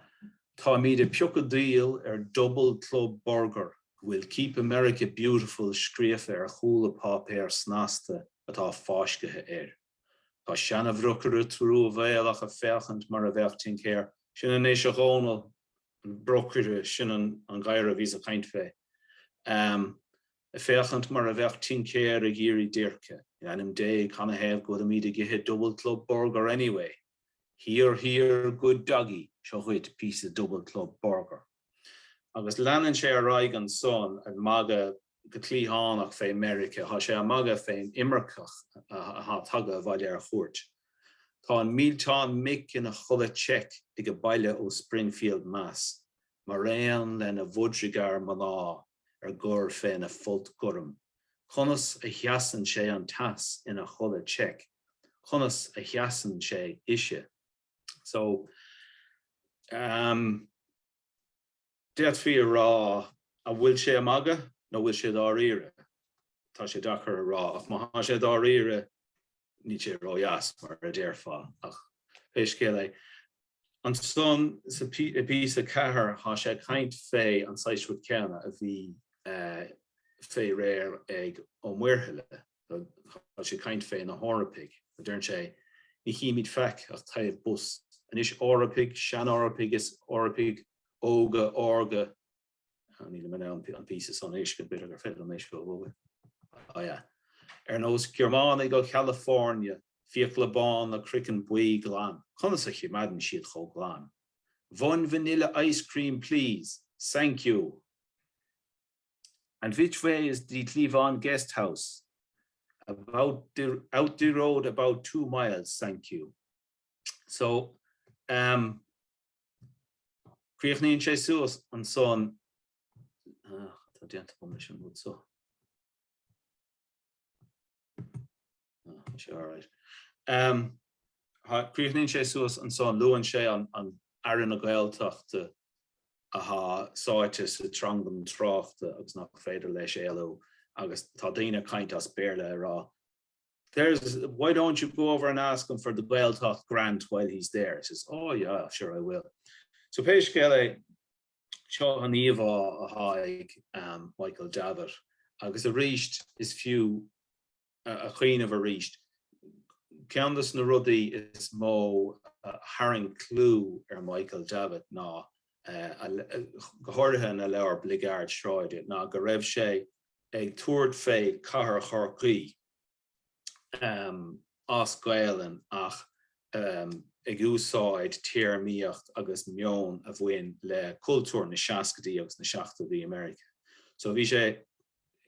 Táimid ag piocadaíl ar Double Club Burger go bhfuil Keep America Beautiful scríofa ar chúla páipéar snasta atá fáiscthe air. Tá seanabhrocaire truamhéalach ag féachaint mar a bheadh tincéir. Sin anois, a Dhónaill, an brocaire, sin an gadhar a bhíos ag caint fé. Ag féachaint mar a bheadh tincéir ag iarraidh déirce. In ainm Dé, canathaobh go bhfuilimid ag ithe Double Club Burger anyway? Here, here, good doggy, seo dhuit píosa Double Club Burger. Agus leanann sé ar aghaidh ansan ag magadh go cliathánach fé Meiriceá, thá sé ag magadh fén imirceach athá tagtha abhaile ar chuairt. Tá an millteán mic ina chulaith check aige baile ó Springfield Mass, maraon lena bhodrygar mná ar gor féna folt gorm. Conas a sheasann sé an teas ina chulaith check? Conas a sheasann sé ise? So, um, d'fhéadfaí a rá, an bhfuil sé ag magadh nó bhfuil sé dáiríre? Tá sé deacair a rá, ach má thá sé dáiríre, níl sé ródheas, mar a déarfá, ach pé scéal é. Ansan sa bpíosa 4 thá sé ag caint fé an saghas rud céanna a bhí fé réir ag Ó Muirthile. Tá sé ag caint fé na hEorpaigh. Deireann sé, Ní chímid faic ach taobh bus. Anois Eorpaigh, sean-Eorpaigh is Eorpaigh óga órga. Nílim in ann an píosa san a fheiscint, b'fhéidir gur féidir liom é seo a bhogadh. Oh yeah. Ar nós Gearmánaigh ó Chalifornia, fiacla bána, craiceann buí glan, conas a chimeádann siad chomh glan? One vanilla ice cream please, sank you. And which way is the Cleavon Guest House? About the, out the road about 2 miles, sank you. So, um, críochnaíonn sé suas ansan, ah, tá déanta agam leis an rud so. Ah, sé alright. Um, críochnaíonn sé suas ansan, luann sé an, an Aire na Gaeltachta athá sáite sa tranglam tráchta agus nach féidir leis éalú agus tá daoine ag caint as Béarla ag rá There's, why don't you go over and ask him for the Gaeltacht grant while he's there? He says, oh yeah, sure I will. So pé scéal é, seo an íomhá athá ag um, Michael Davitt agus arís is fiú a chuimhneamh arís, ceann de na rudaí is mó a tharraing clú ar Michael Davitt ná, go háirithe ina leabhar Bligeard Sráide, ná go raibh sé ag tabhairt fé cathair Chorcaí as Gaelainn ach ag úsáid téarmaíocht agus meon a bhain le cultúr na seascaidí agus na seachtóidí i Meiriceá. So bhí sé,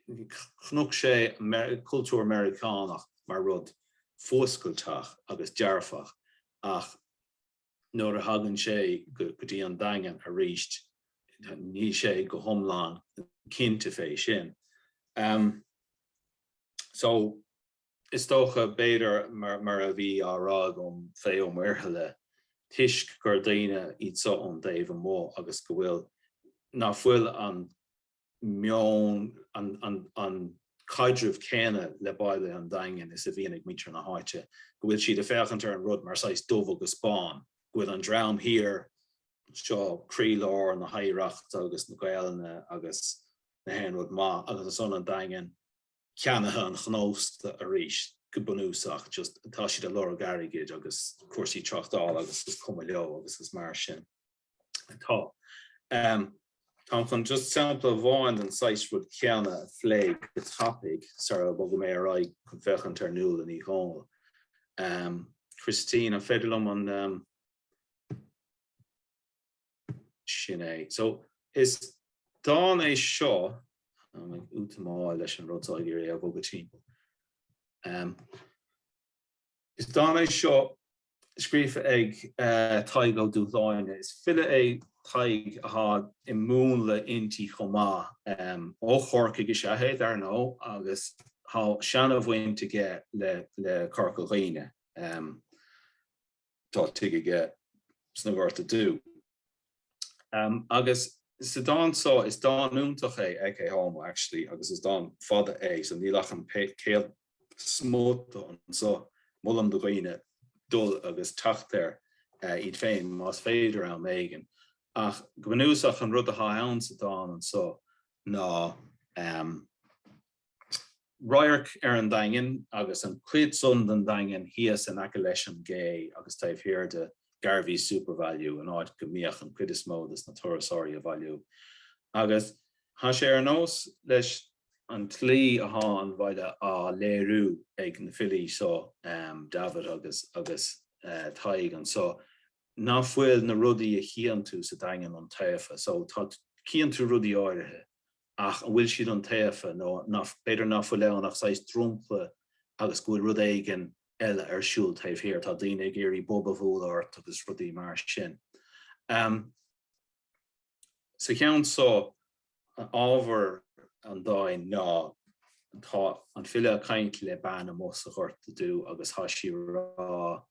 chonaic sé cultúr Meiriceánach mar rud fuascailteach agus dearfach ach nuair a thagann sé go dtí an Daingean arís níl sé go hiomlán cinnte fé sin. So is dócha, b'fhéidir, mar a bhí á rá agam fé Ó Muirthile, toisc gur daoine iad so ón dtaobh amuigh agus go bhfuil, ná fuil an meon, an caidreamh céanna le baile an Daingin is a bhíonn ag muintir na háite, go bhfuil siad ag féachaint ar an rud mar saghas dubh agus bán, go bhfuil an dream thiar, seo croílár na hoidhreachta agus na Gaelainne agus na haon rud maith, agus ansan an Daingean, ceannaithe an chnósta arís go bunúsach, just tá siad ag lorg airgid agus cúrsaí tráchtála agus is cuma leo agus is mar sin atá. Táim chun just sampla amháin den saghas rud céanna a phlé go tapaidh sara bhogfaidh mé ar aghaidh chun féachaint ar Nuala Ní Dhomhnaill. Christine, an féidir liom an. Sin é. So, is dán é seo, táim ag útamáil leis an rud seo ag iarraidh é a bhogadh timpeall. Is dán é seo scríofa ag Tadhg Ó Dúshláine. Is file é Tadhg atá i múnla Innti chomh maith. Ó Chorcaigh is ea é, dar ndóigh, agus tá seana-bhaint aige le Corca Dhuibhne. Tá tigh aige sna Gorta Dubha. Agus sa dán seo, is dán iontach é Ecce Homo actually agus is dán fada é so níl ach an chéad smut anseo. Molaim do dhaoine dul agus teacht air iad féin más féidir am éigin. Ach go bunúsach an rud atá ann sa dán anseo ná Radharc ar an Daingean agus an chuid san den Daingean thíos in aice leis an gcé agus taobh thiar de Garvey's Supervalu, an áit go mbíodh an chuid is mó des na turasóirí a bhailiú. Agus tá sé ar nós leis an tslí athá an bhaile á léiriú ag na filí so, Davitt agus agus Tadhg anso, ná fuil na rudaí a chíonn tú sa Daingean iontaofa. So tá, chíonn tú rudaí áirithe ach an bhfuil siad iontaofa nó b'fhéidir ná fuil ann ach saghas dromchla agus go bhfuil rud éigin eile ar siúl taobh thiar, tá daoine ag iarraidh bob a bhualadh ort agus rudaí mar sin. Sa cheann so, ábhar an dáin ná tá an file ag caint le bean amuigh sa Ghorta Dubh agus tá sí rá,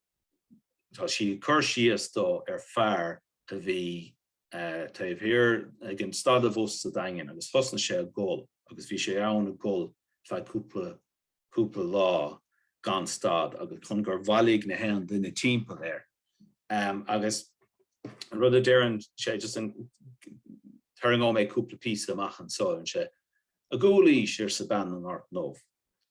tá sí ag cur síos dó ar fear a bhí taobh thiar ag an stad bhus sa Daingean agus thosnaigh sé ag gol agus bhí sé ann ag gol feadh cúpla cúpla lá gan stad agus chun gur bhailigh na haon duine timpeall air. Agus an rud a deireann sé just an tarraingeoidh mé cúpla píosa amach anso, deireann sé, A gcualaís, arsa bean na nGort nDubh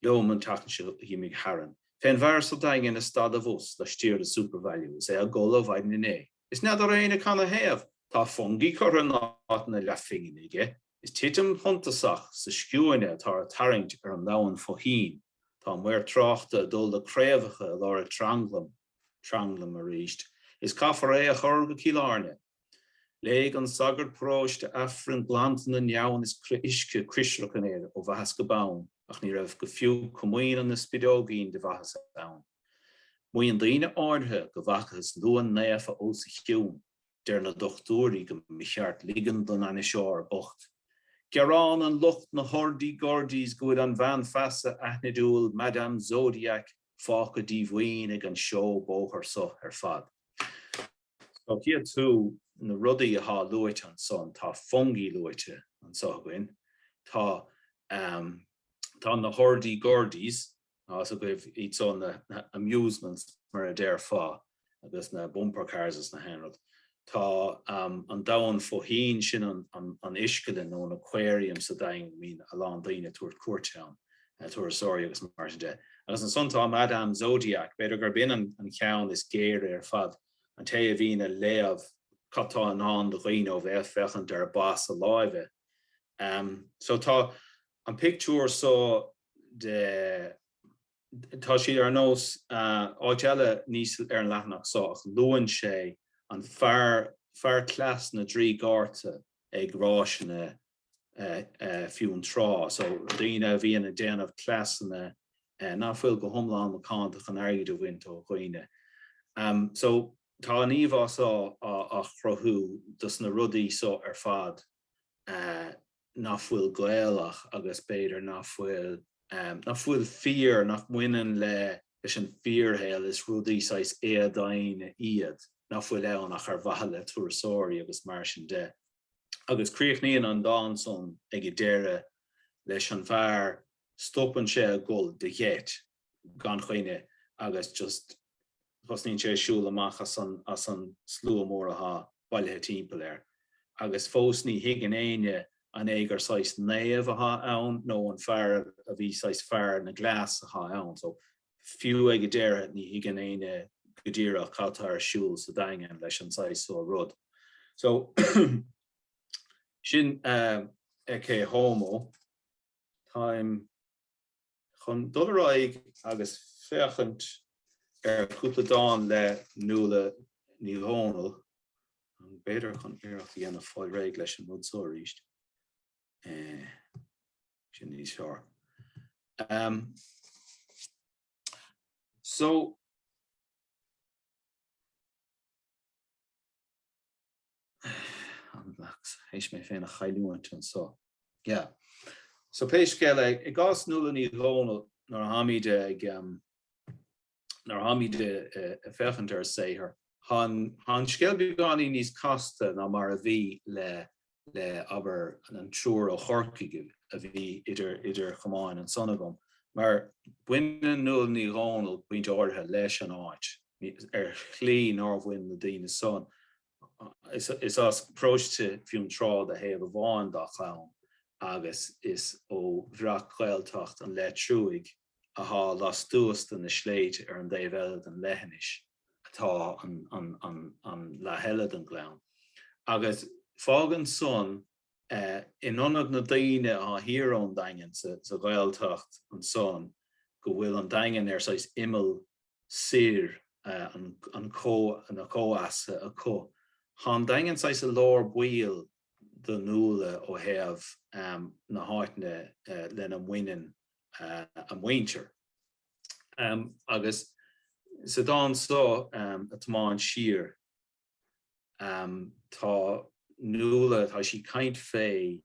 liom an tseachtain seo dh'imigh tharainn, fén bhfear sa Daingean ag stad a' bhus laistiar de Supervalu is é a' gol ó mhaidin inné. Is n'fheadar éinne canathaobh, tá fungi curtha in áit na leathphingine aige. Is titim shuntasach sa sciúine atá ag tarraingt ar an domhan fo-thoinn. Tá maor tráchta ag dul le craobhacha i lár an tranglaim, tranglam arís, is caithfear é a chur go Cill Airne. Léigh an sagart paróiste Aifreann glanta na ndeamhan is crith uisce coisreacan air ó bhaithis go bonn ach ní raibh go fiú comaoine na spideoigín de mhaitheas ann. Maíonn daoine áirithe go bhfacthas luan naofa os a chionn. Deir na dochtúirí go mba cheart ligean don ainniseoir bocht. Gearánann lucht na hurdy gurdies go bhfuil an bhean feasa aithnidiúil Madame Zodiac fágtha díomhaoin ag an seó bóthair so ar fad. So chífidh tú na rudaí athá luaite ansan, tá fungi luaite anso againn, tá ehm tá na hurdy gurdies, tá fhios agaibh iad so na amusements mar a déarfá agus na bumper cars is na haon rud. Tá ehm an domhan fo-thoinn, sin an an an uiscelann nó an aquarium sa Daingean go mbíonn a lán daoine ag tabhairt cuairte ann, turasóirí agus mar sin de. Agus ansan tá Madame Zodiac, b'fhéidir gurb in an an ceann is géire ar fad. an té a bhíonn ag léamh cad tá i ndán do dhaoine ó bheith ag féachaint ar bas a láimhe. So tá an pictiúr so de, tá sé ar nós áit eile níos ar an leathanach so ach luann sé an fear, fear cleas na dtrí gcárta ag ráiseanna Fionntrá. So daoine a bhíonn ag déanamh cleasanna nach bhfuil go hiomlán macánta chun airgead a bhaint ó dhaoine. So tá an íomhá so á chruthú dos na rudaí so ar fad nach bhfuil Gaelach agus b'fhéidir nach bhfuil nach bhfuil fíor, nach mbaineann le leis an bhfíorshaol, is rudaí saghas éadomhaine iad nach bhfuil ann ach ar mhaithe le turasóirí agus mar sin de. Agus críochnaíonn an dán san ag a deireadh leis an bhfear, stopann sé ag gol de gheit gan choinne agus just tosnaíonn sé ag siúl amach as an as an slua mór athá bailithe timpeall air. Agus fós ní thuigeann éinne an é gur saghas naomh athá ann nó an fear a bhí saghas fear na gcleas athá ann. So Fiú ag a deireadh ní thuigeann éinne go díreach cad tá ar siúl sa Daingean leis an saghas so rud. So sin Ecce Homo. Táim chun dul ar aghaidh agus féachaint ar chúpla dán le Nuala Ní Dhomhnaill, b'fhéidir chun iarracht a dhéanamh fáil réidh leis an rud so arís. Sin níos fearr. Um, so, théis mé féin a chailliúint anso. Yeah. So pé scéal é, i gcás Nuala Ní Dhomhnaill, nuair a tháimid ag um, nuair a tháimid ag féachaint ar a saothar, tá an scéal beagáinín níos casta ná mar a bhí le, le, abair, an triúr ó Chorcaigh a bhí idir, idir chamáin ansan agam, mar baineann Nuala Ní Dhomhnaill pointe áirithe leis an áit ar shlí nár bhain na daoine san. Is as paróiste Fionntrá do thaobh amháin dá clann agus is ó Bhreac-Ghaeltacht an Leitriúigh athá lastuas de na sléibhte ar an dtaobh eile den leithinis atá an leath eile den gclann. Agus fágann san, in ionad na daoine athá thiar ón Daingean sa Ghaeltacht ansan, go bhfuil an Daingean ar saghas imeall soir an na comhfheasa acu. Thá an Daingean saghas i lár baill do Nuala ó thaobh na háiteanna lena mbaineann a muintir. Agus sa dán so, Ag Tiomáint Siar, tá Nuala, tá sí ag caint fé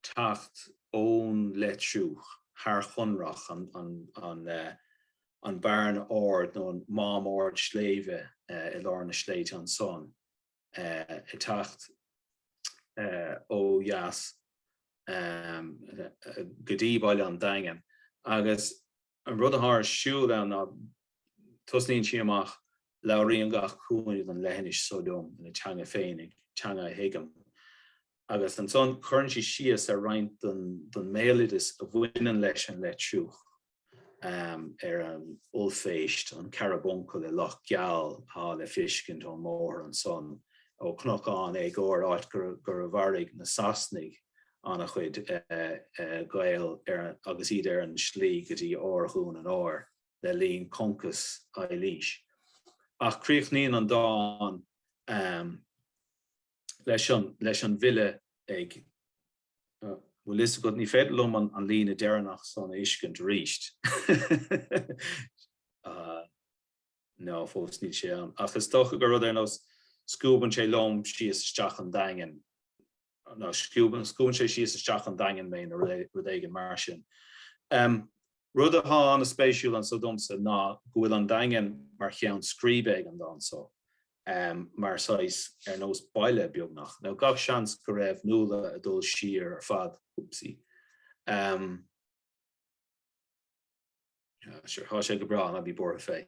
teacht ón Leitriúch thar Chonrach, an bearna ard nó an mám ard sléibhe i lár na sléibhte ansan. ag teacht ó dheas go dtí baile an Daingin agus an rud atá ar siúl ann ná tosnaíonn sí amach, labhraíonn gach cúinne den leithinis so liom ina teanga féinig, teanga a thuigim. Agus ansan cuireann sí síos ar roinnt den mbéaloideas a bhaineann leis an Leitriúch. ar an ollphéist, an carabuncail i Loch Geal atá le feiscint ón mbóthar ansan ó Chnocán Éagóir, áit gur mharaigh na Sasanaigh. an-chuid Gael agus iad ar an slí go dtí ár Dhún an Óir le linn concas Eilís. Ach críochnaíonn an dán leis an bhfile ag, bhfuil fhios agat, ní féidir liom an líne deireanach san a fheiscint arís. Ná fós níl sé ann. Ach is dócha gur rud ar nós scuabann sé liom síos isteach an Daingean nó scuabann sé síos isteach an Daingean mé nó rud éigin mar sin. Rud atá an-spéisiúil anso domsa ná go bhfuil an Daingean mar cheann scríbe ag an dán so, mar saghas ar nós baile beagnach. Now gach seans go raibh Nuala ag dul siar ar fad, oopsie. Sure, thá sé go breá, ná bí buartha fé.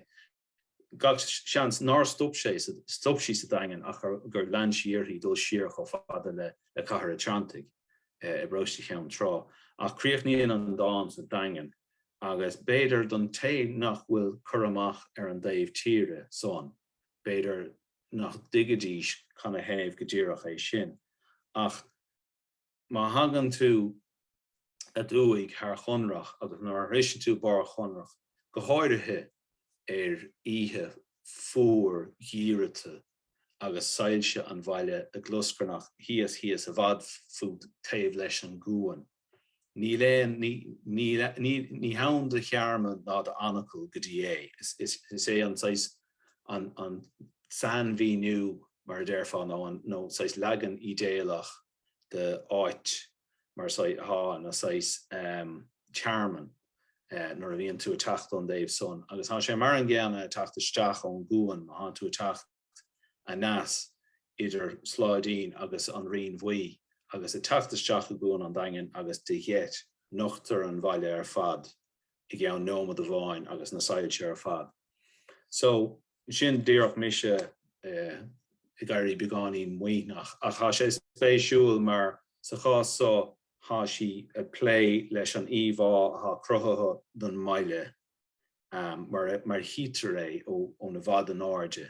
Gach seans nár stop sé, stop sí sa Daingean ach gur lean sí uirthi dul siar chomh fada le Cathair an Treanntaigh i bparóiste Cheann Trá. Ach críochnaíonn an dán sa Daingean agus b'fhéidir don té nach bhfuil cur amach ar an dtaobh tíre san, b'fhéidir nach dtuigfidís canathaobh go díreach é sin. Ach má thagann tú aduaidh thar Chonrach agus nuair a shroiseann tú barr Chonrach, go háirithe ar oíche fuar gheimhridh agus soilse an bhaile ag glioscarnach thíos thíos i bhfad fút taobh leis an gcuan, níl aon, ní, ní, ní, ní hann do thearmann ná d'anacal go dtí é. Is, is é an saghas, an, an sainmhíniú, mar a déarfá, nó an, nó saghas leagan ídéalach de áit mar atá ina saghas tearmann nuair a bhíonn tú ag teacht ón dtaobh san. Agus tá sé mar an gcéanna ag teacht isteach ón gcuan má thánn tú ag teacht aneas idir Sláidín agus an Rinn Bhuí agus ag teacht isteach i gCuan an Daingin agus de gheit nochtar an bhaile ar fad i gceann nóiméad amháin agus na soilse ar fad. So, sin díreach mise ag éirí beagáinín maoithneach. Ach tá sé spéisiúil mar sa chás so tá sí ag plé leis an íomhá atá cruthaithe don mbaile mar a chítear é ón i bhfad in airde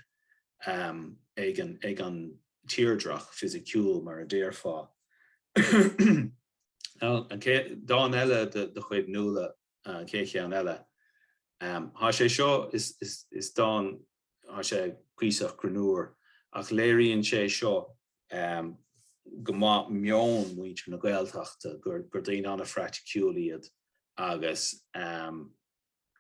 ag an ag an tírdreach fisiciúil mar a déarfá. An dán eile de chuid Nuala an chéad cheann eile. Tá sé seo, is dán, tá sé cuíosach greannmhar, ach léiríonn sé seo go maith meon mhuintir na Gaeltachta, gur daoine an-phraiticiúil iad agus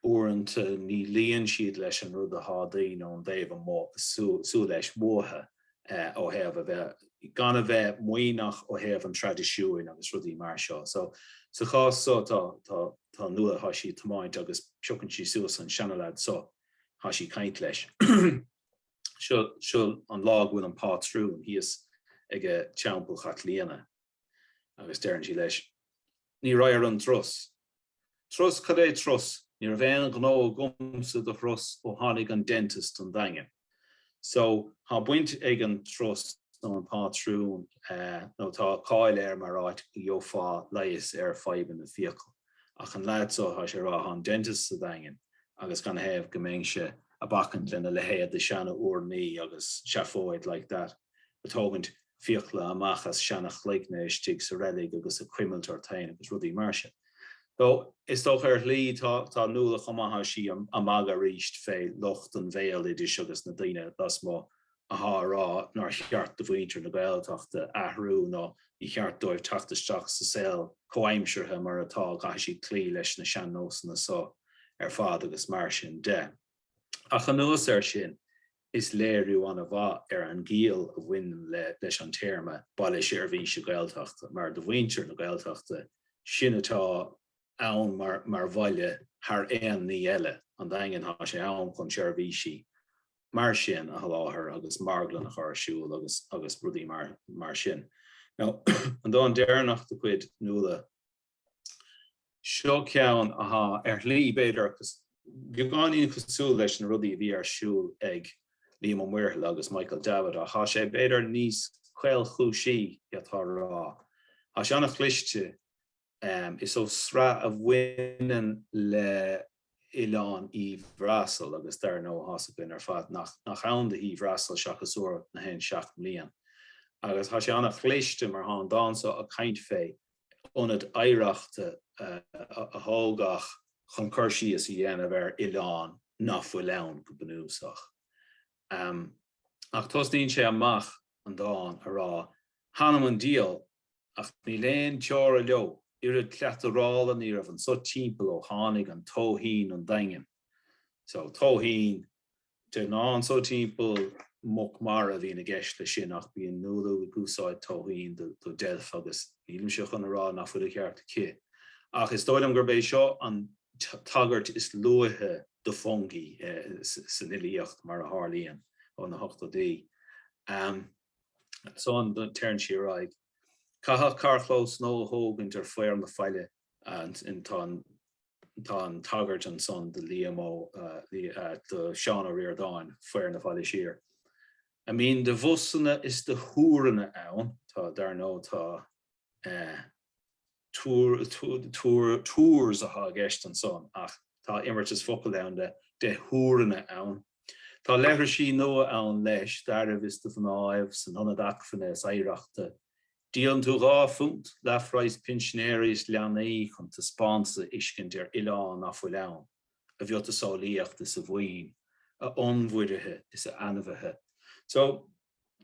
uaireanta ní luíonn siad leis an rud atá daoine ón dtaobh amuigh ag súil leis uathu ó thaobh a bheith, gan a bheith maoithneach ó thaobh an traidisiúin agus rudaí mar seo. So, sa chás so tá, tá, tá Nuala, tá sí ag tiomáint agus piocann sí suas an seanaleaid so, tá sí ag caint leis. Seo, seo an lá go bhfuil an pátrún thíos ag Teampall Chaitlíona agus deireann sí leis, Ní raibh ar an dturas. Turas, cad é turas? Ní raibh aon ghnó agamsa do thuras ó tháinig an dentist don Daingean. So, tá baint ag an turas nó an pátrún nó tá cáil air mar áit go gheofá leigheas ar fadhbanna fiacal. Ach an leaid so, tá sé ag rá, tá an dentist sa Daingean agus canathaobh go mbeinnse a' bacaint lena leithéid de seana-urnaí agus seafóid like that a' tógaint fiacla amach as seana-chloigne istigh sa reilig agus ag cuimilt ort féin agus rudaí mar sin. So, is dócha ar shlí tá tá Nuala chomh maith tá sí a' magadh aríst fé lucht an bhéaloidis agus na daoine lasmuigh athá a rá nár cheart do mhuintir na Gaeltachta athrú nó ní cheart dóibh teacht isteach sa saol comhaimseartha mar atá, caithfidh siad cloí leis na sean-nósanna so ar fad agus mar sin de. Ach anuas air sin, is léiriú an-mhaith ar an gciall a bhaineann leis an téarma 'Baile Seirbhíse Gaeltachta' mar do mhuintir na Gaeltachta, sin atá ann mar bhaile thar aon ní eile, an Daingean, tá sé ann chun seirbhísí mar sin a sholáthar agus marglann a chur ar siúl agus agus rudaí mar sin. Now, an dán deireanach de chuid Nuala Seo ceann atá, ar shlí, b'fhéidir, beagáinín cosúil leis na rudaí a bhí ar siúl ag Liam Ó Muirthile agus Michael Davitt, ach tá sé, b'fhéidir, níos caolchúisí, d'fhéadfá a rá. Tá sé an-chliste. Is ó sraith a bhaineann le Oileán Uí Bhreasail, agus dar ndóigh, tá's againn ar fad nach ann do Uí Bhreasail seachas uair na haon seacht mbliain. Agus tá sé an-chliste mar tá an dán seo ag caint fé. Ionad Oidhreachta a thógadh chun cur síos a dhéanamh ar oileán nach bhfuil ann go bunúsach. Ach tosnaíonn sé amach an dán a rá, Th'anam 'on diabhal, ach níl aon teora leo, oiread cleatarála ní raibh anso timpeall ó tháinig an Tóithín 'on Daingean. So, Tóithín, De ghnáth anso timpeall, muc mara a bhíonn i gceist leis sin ach bíonn Nuala ag úsáid tóithín do deilf agus nílimse chun a rá nach bhfuil an ceart aici. Ach is dóigh liom gurb é seo an tagairt is luaithe do fungi san fhilíocht mar a tharlaíonn ó na hochtóidí. Ansan téann sí ar aghaidh. Caitheadh carrchlós nua a thógaint ar Phaor na Faille, tá an Tá an tagairt ansan do Liam Ó, do Seán Ó Ríordáin, Faor na Faille Siar. A mbíonn de bhusanna is de thúranna ann, tá, dar ndóigh tá tour, tour, tours atá i gceist ansan ach tá imeartas focal ann le de thúranna ann. Tá leithrisí nua ann leis, d'fhearaibh is do mhnáibh san Ionad Acmhainne is Oidhreachta Díolann tú £2, leathphraghas pinsinéirí is leanaí chun taispeántas a fheiscint ar oileán nach bhfuil ann, a mhiotaseolaíocht is a mhaoin, a onnmhairithe is a ainmhithe. So,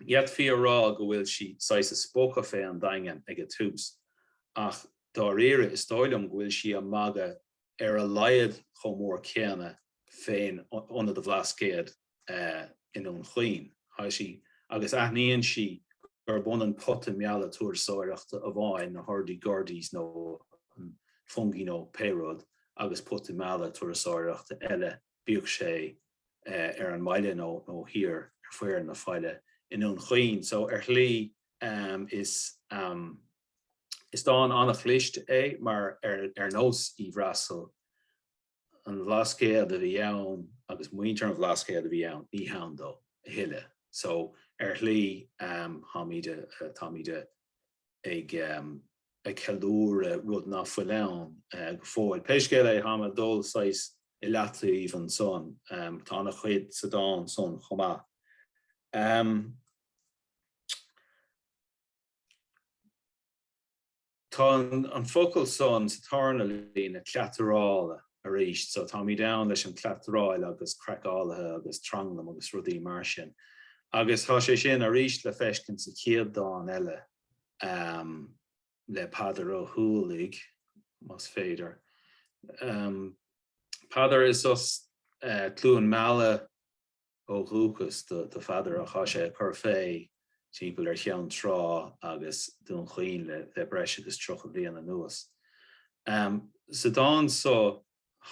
d'fhéadfaí a rá go bhfuil sí saghas ag spochadh fé an Daingean ag an tús, ach dáiríre is dóigh liom go bhfuil sí ag magadh ar a laghad chomh mór céanna fén Ionad an Bhlascaoid i nDún Chaoin. Tá sí, agus aithníonn sí gurb ionann pota meala turasóireachta amháin, na hurdy gurdies nó an fungi nó pé rud, agus pota meala turasóireachta eile, bíodh sé ar an mbaile nó thiar ar Phaor na Faille i nDún Chaoin. So ar shlí is is dán an-chliste é mar ar nós Uí Bhreasail, an Bhlascaod a bhí ann agus muintir an Bhlascaoid a bhí ann, ní hann dó a thuilleadh. So, ar shlí, táimid, táimid ag ag ceiliúradh rud nach bhfuil ann go fóill. Pé scéal é, táim ag dul saghas i leataobh ansan. Tá an-chuid sa dán san chomh maith. Tá an focal san sa tarna líne, cleatarála, arís, so táimid ann leis an cleataráil agus craiceálaithe agus tranglam agus rudaí mar sin. Agus tá sé sin arís le feiscint sa chéad dán eile le Peadar Ó hUallaigh, más féidir. Peadar is as Cluain Meala Ó dhúchas do Pheadar ach tá sé ag cur fé timpeall ar Cheann Trá agus Dún Chaoin le breis agus 30 bliain anuas. Sa dán so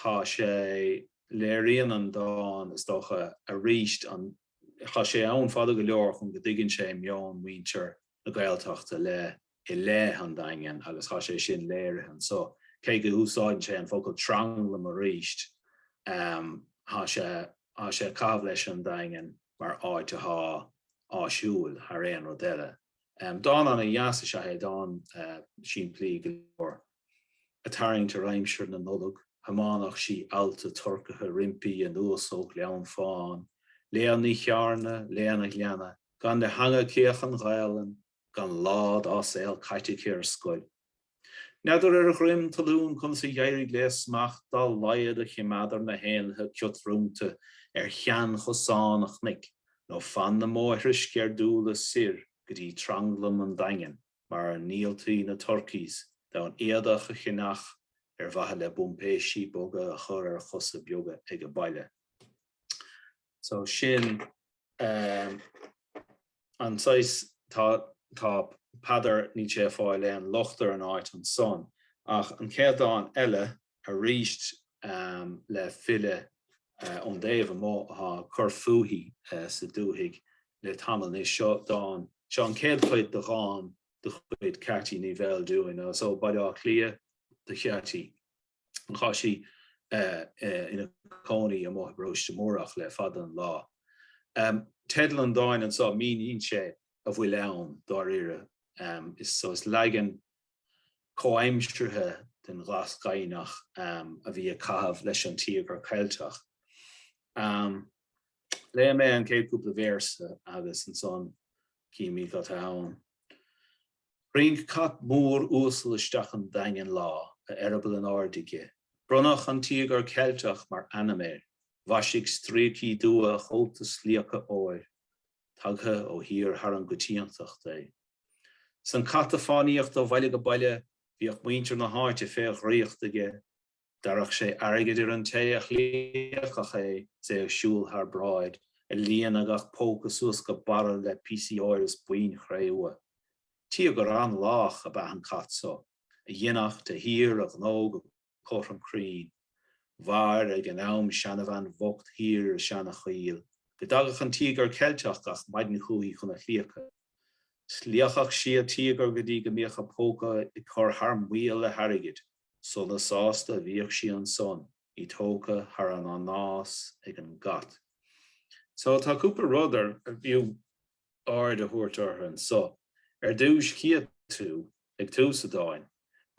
tá sé, léiríonn an dán, is dócha, arís an, tá sé ann fada go leor chun go dtuigeann sé meon mhuintir na Gaeltachta le i leith an Daingin agus tá sé sin léirithe anso. Cé go úsáideann sé an focal tranglam arís, tá sé tá sé ag caitheamh leis an Daingean mar áit atá áisiúil thar aon rud eile. Dán ana-dheas is ea é, dán simplí go leor. Ag tarraingt ar aimsir na Nollag, thiomáineadh sí ealta turcaithe roimpi anuas ó Ghleann Fáin, Léan Ní Chearna, Léan an Ghleanna, gan de theanga aici ach an Ghaelainn, gan lá dá saol caite aici ar scoil. N'fheadar ar dhroim talún conas a d'éirigh léi smacht dá laghad a choimeád ar na héanlaithe ciotrúnta ar sheanchosáin an chnoic nó fan na mbóithre sceirdiúla soir go dtí tranglam an Daingin mar a ndíoltaí na turkeys d'fhonn éadach a cheannach ar mhaithe le buimpéisí boga a chur ar chosa beaga age baile. So sin an saghas, tá, tá Peadar, níl sé ag fáil aon locht ar an áit ansan. Ach an chéad dán eile, arís le file ón dtaobh amuigh atá ag cur fúithi sa dúthaigh le tamall anois, seo dán, seo an chéad chuid de dhán de chuid Ceaití Ní Bheildiúin, agus ó Baile Átha Cliath do Cheaití. Tá sí ina cónaí amuigh i bParóiste Múrach le fada an lá. Teideal an dáin anseo, míníonn sé a bhfuil ann dáiríre. Is so is leagan comhaimseartha den Ghlas Gaibhneach a bhí ag caitheamh leis an Tíogar Ceilteach. Léifidh mé an chéad cúpla véarsa agus ansan cífimid cad tá ann. Tharraing cat mór uasal isteach an Daingean lá, a eireaball in airde aige. Bronnadh an Tíogar Ceilteach mar ainm air. Mhaisigh stríocaí dubha a chóta slíoctha óir. Tagtha ó thír thar an gcoitiantacht é. 'S an cat a fánaíocht ó bhaile go baile, bhíodh muintir na háite fé dhraíocht aige. D'fhearfadh sé airgead ar an té a shlíocfadh é 's é ag siúl thar bráid, ag líonadh gach póca suas go barra le píosaí óir is boinn chré-umha. Tíogar an-lách ab ea an cat so, a dheineadh de shíor a ghnó go cothrom cruinn. Mhair ag an am seanabhean bhocht thiar i seanachoill, go dtagadh an Tíogar Ceilteach gach maidin chúithi chun a slíoctha. Shlíocfadh sí an tíogar go dtí go mbíodh a póca ag cur thar maoil le hairgead. Sona sásta a bhíodh sí ansan, í tógtha thar an anás ag an gcat. So tá cúpla rud ar bhfiú aird a thabhairt orthu anso. Ar dtúis chífidh tú, ag tús an dáin,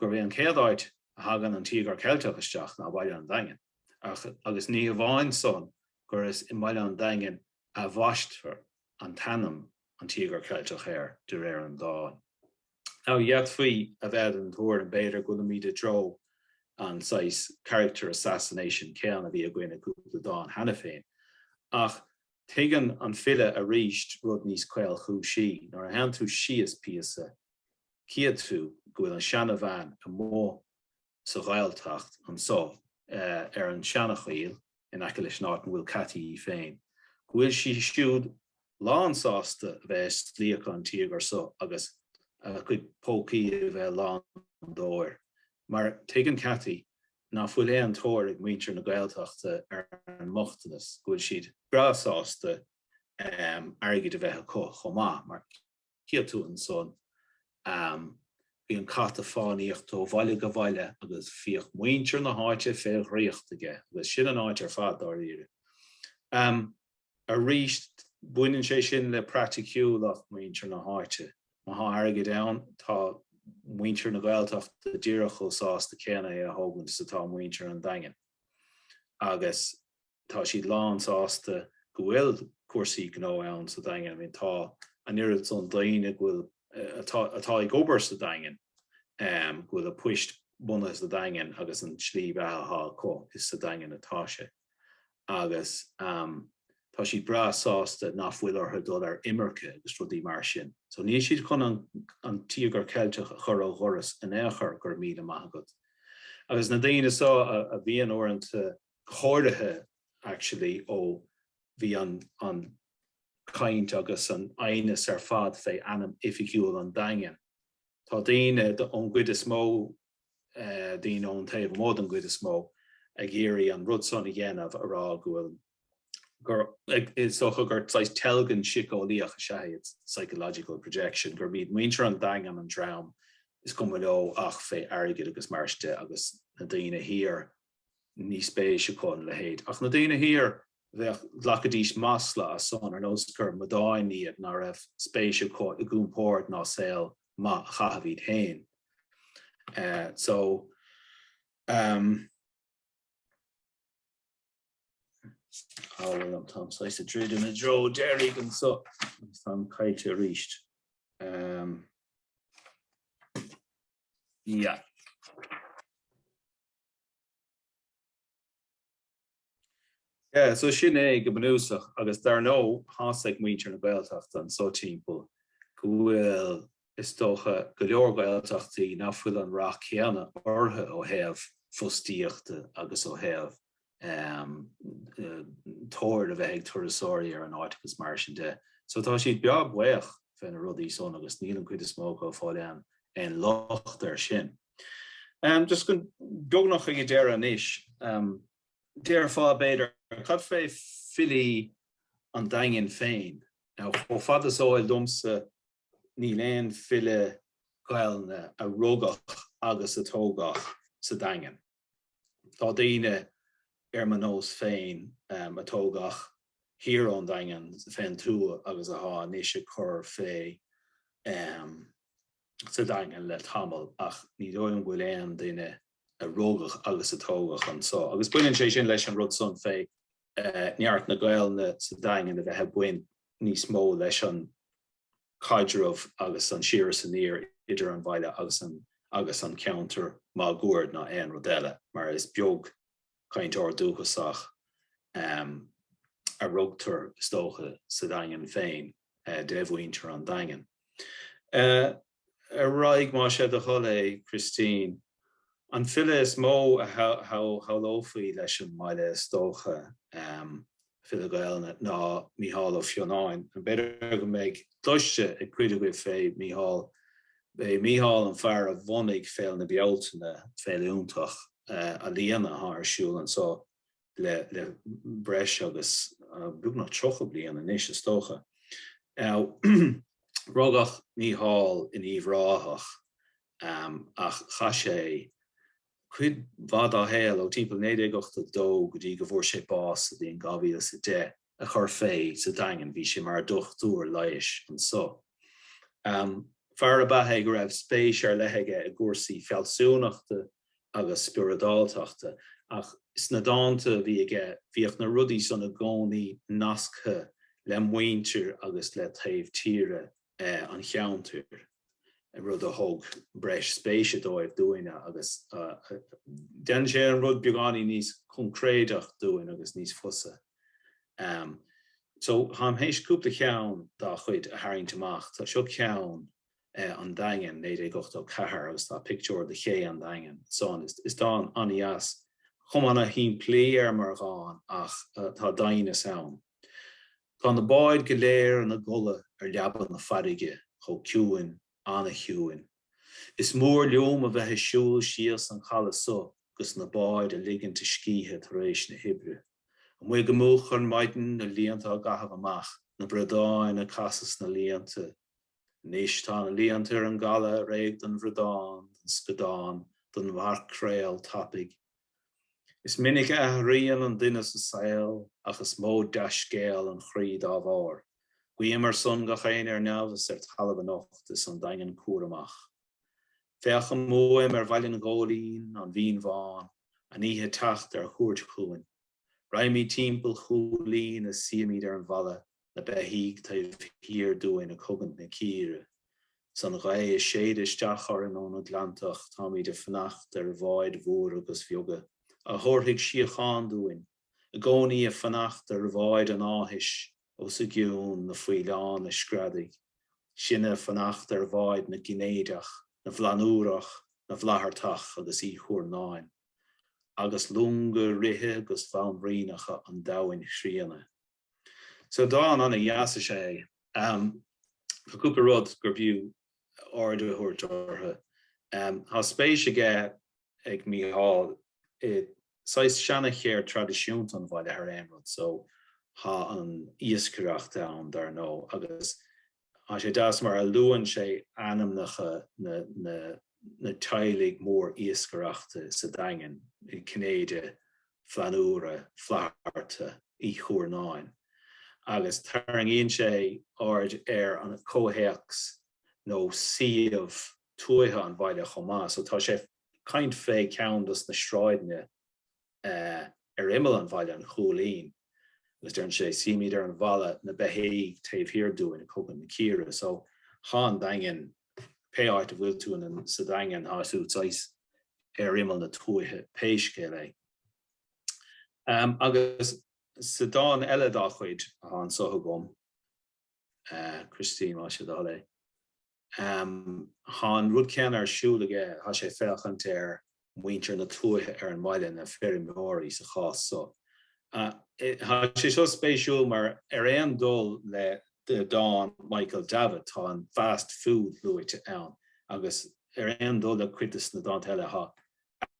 gurb é an chéad áit a thagann an Tíogar Ceilteach isteach ná Baile an Daingin. Ach, agus ní hamháin san, gur is i mBaile an Daingin a bhaistfear an t-ainm an Tíogar Ceilteach air, de réir an dáin. Now, d'fhéadfaí a bheith den tuairim, b'fhéidir, go bhfuilimid i dtreo an saghas character assassination céanna a bhí againn i gcúpla dán cheana féin. Ach tuigeann an file arís rud níos caolchúisí. Nuair a théann tú síos píosa, cífidh tú go bhfuil an seanabhean amuigh sa Ghaeltacht anso ar an seanachoill in aice leis an áit ina bhfuil Ceaití í féin, go bhfuil sí siúd lánsásta a bheith ag slíocadh an tíogair so agus a cuid pócaí a bheith lán d'ór, mar tuigeann Ceaití ná fuil aon tóir ag muintir na Gaeltachta ar an mbochtanas, go bhfuil siad breá sásta airgead a bheith acu chomh maith, mar. Chífidh tú ansan, bhí an cat a fánaíocht ó bhaile go baile agus bhíodh muintir na háite fé dhraíocht aige agus sin an áit ar fad dáiríre. Arís, baineann sé sin le praiticiúlacht muintir na háite. Má thá airgead ann, tá muintir na Gaeltachta díreach chomh sásta céanna é a thógaint is atá muintir an Daingin. Agus tá siad lán sásta go bhfuil cúrsaí gnó ann sa Daingean. I mean tá an oiread san daoine go bhfuil, atá, atá ag obair sa Daingean, go bhfuil a poist bunaithe sa Daingean agus an tslí bheatha atá acu is sa Daingean atá sé. Agus tá siad breá sásta nach bhfuil orthu dul ar imirce agus rudaí mar sin. So níl siad chun an, an Tíogar Ceilteach a chur ó dhoras in aon chor, go raibh míle maith agat. Agus na daoine so a, a bhíonn uaireanta, go háirithe actually ó bhí an an chaint agus an aighneas ar fad fé ainm oifigiúil an Daingin. Tá daoine ón gcuid is mó, daoine ón taobh amuigh den gcuid is mó, ag iarraidh an rud san a dhéanamh, a rá go bhfuil, gur, is dócha gur saghas teilgean síceolaíoch is ea é, psychological projection, gurb iad muintir an Daingin an dream is cuma leo ach fé airgead agus mar sin de agus na daoine thiar ní spéis acu ina leithéid. Ach na daoine thiar, bheadh, ghlacfaidís masla as san, ar nós gur amadáin iad ná raibh spéis acu i gcompord ná saol maith a chaitheamh iad féin. So, um, Á bhuel, táim saghas ag druidim i dtreo deiridh anso agus táim caillte arís. Um, yeah. Yeah, so sin é go bunúsach agus dar ndóigh tá's ag muintir na Gaeltachta anso timpeall go bhfuil is dócha go leor Gaeltachtaí nach bhfuil an rath céanna orthu ó thaobh fostaíochta agus ó thaobh tóir a bheith ag turasóirí ar an áit agus mar sin de. So tá siad breá buíoch fé na rudaí san agus níl an cuid is mó acu ag fáil aon aon locht air sin. Just go beagnach ag an deireadh anois, déarfá b'fhéidir, cad fé filí an Daingin féin? Now chomh fada is eol domsa níl aon file Gaelainne a rugadh agus a tógadh sa Daingean. Tá daoine ar mo nós féin a tógadh thiar ón Daingean fén tuath agus athá anois ag cur fé sa Daingean le tamall ach ní dóigh liom go bhfuil aon duine a rugadh agus a tógadh anso. Agus baineann sé sin leis an rud san fé neart na Gaelainne sa Daingean a bheith ag baint níos mó leis an caidreamh agus an siar is aniar. idir an bhaile agus an agus an ceantar máguaird ná aon rud eile, mar is beag cainteoir dúchasach a rugtar, is dócha, sa Daingean féin, de mhuintir an Daingin. Ar aghaidh, más é do thoil é, Christine. An file is mó a shamhlófaí leis an mbaile, is dócha, file Gaelainne, ná Mícheál Ó Fionnáin. B'fhéidir go mbeidh cloiste ag cuid agaibh fé Mícheál. B'é Mícheál an fear a bhunaigh Féile na Bealtaine, féile iontach ealaíona atá ar siúl anso le breis agus beagnach 30 bliain anois, is dócha. Rugadh Mícheál in Uíbh Ráthach ach chaith sé cuid mhaith dá shaol, ó timpeall 1982 go dtí go bhfuair sé bás sa bhliain 2010, a chur fé sa Daingean. Bhí sé mar dhochtúir leighis anso. Fear ab ea é go raibh spéis ar leith aige i gcúrsaí fealsúnachta agus spioradáltachta, ach sna dánta a bhí aige bhíodh na rudaí san i gcónaí nasctha le muintir agus le taobh tíre an cheantair, rud a thug breis spéise dóibh dúinne agus déanann sé an rud beagáinín níos coincréideach dúinn agus níos fusa. So táim théis cúpla ceann dá chuid a tharraingt amach. Tá seo ceann an Daingean, 1984 agus tá pictiúr de ché an Daingin ansan. Is dán an-dheas, cuma ana-shimplí air mar dhán ach tá doimhneas ann. Tá na báid go léir ina gcodladh ar leaba na farraige, chomh ciúin, ana-chiúin. Is mór liom a bheith ag siúl síos an caladh so 'gus na báid a ligint a scíthe tar éis na hoibre. Amuigh go moch ar maidin, na líonta á gcaitheamh amach, na bradáin ag casadh sna líonta. Anois tá na líonta ar an gcaladh réidh don bhradán, don scadán, don mhaicréal tapaidh. Is minic a athraíonn an duine sa saol ach is mó dea-scéal an chroí dá bharr. Guím ar son gach éinne ar neamh is ar talamh anocht is an Daingean cúramach. Féachaim uaim ar Bhaile an Ghóilín, an Mhín Bhán, an oíche teacht ar cuairt chugainn. Raghaimid timpeall Chúilín is suífimid ar an bhalla, na beithígh taobh thiar dúinn ag cogaint na círe. 'S an ghaoth ag séideadh isteach orainn ó na gleanntach, táimid ag fanacht ar bháid mhóra 'gus bheaga, a thabharfaidh síocháin dúinn, i gcónaí ag fanacht ar bháid an áthais os a gcionn, na faoileáin ag screadaigh. Sinne ag fanacht ar bháid na gCinnéideach, na bhFlannúrach, na bhFlaitheartach agus Uí Chuarnáin. Agus longa ríthe agus bhanríonacha an domhain chríonna. So dán ana-dheas is ea é. Tá cúpla rud gur bhfiú aird a thabhairt orthu. Tá spéis aige ag Mícheál i saghas seana-cheird traidisiúnta an bhaile thar aon rud so tá an iascaireacht ann dar ndóigh agus Tá sé deas mar a luann sé ainmneacha na teaghlaigh mór iascaireachta sa Daingean, Cinnéide, Flannúra, Flatharta, Uí Chuarnáin, agus tarraingíonn sé aird ar an comhthéacs nó suíomh tuaithe an bhaile chomh maith. So tá sé ag caint fé ceann dos na sráideanna ar imeall an bhaile, an Chúilín, agus deireann sé, suímid ar an bhalla, na beithígh taobh thiar dúinn ag cogaint na círe. So, thá an Daingean, pé áit a bhfuil tú in sa Daingean, thá tú saghas ar imeall na tuaithe, pé scéal é. Agus sa dán eile dá chuid atá anso agam, Christine, más é do thoil é. Tá an rud céanna ar siúl aige, tá sé ag féachaint ar mhuintir na tuaithe ar an mbaile, na feirmeoirí sa chás so. Tá sé seo spéisiúil mar ar aon dul le dán Michael Davitt tá an fast food luaite ann agus ar aon dul le cuid de na dánta eile tá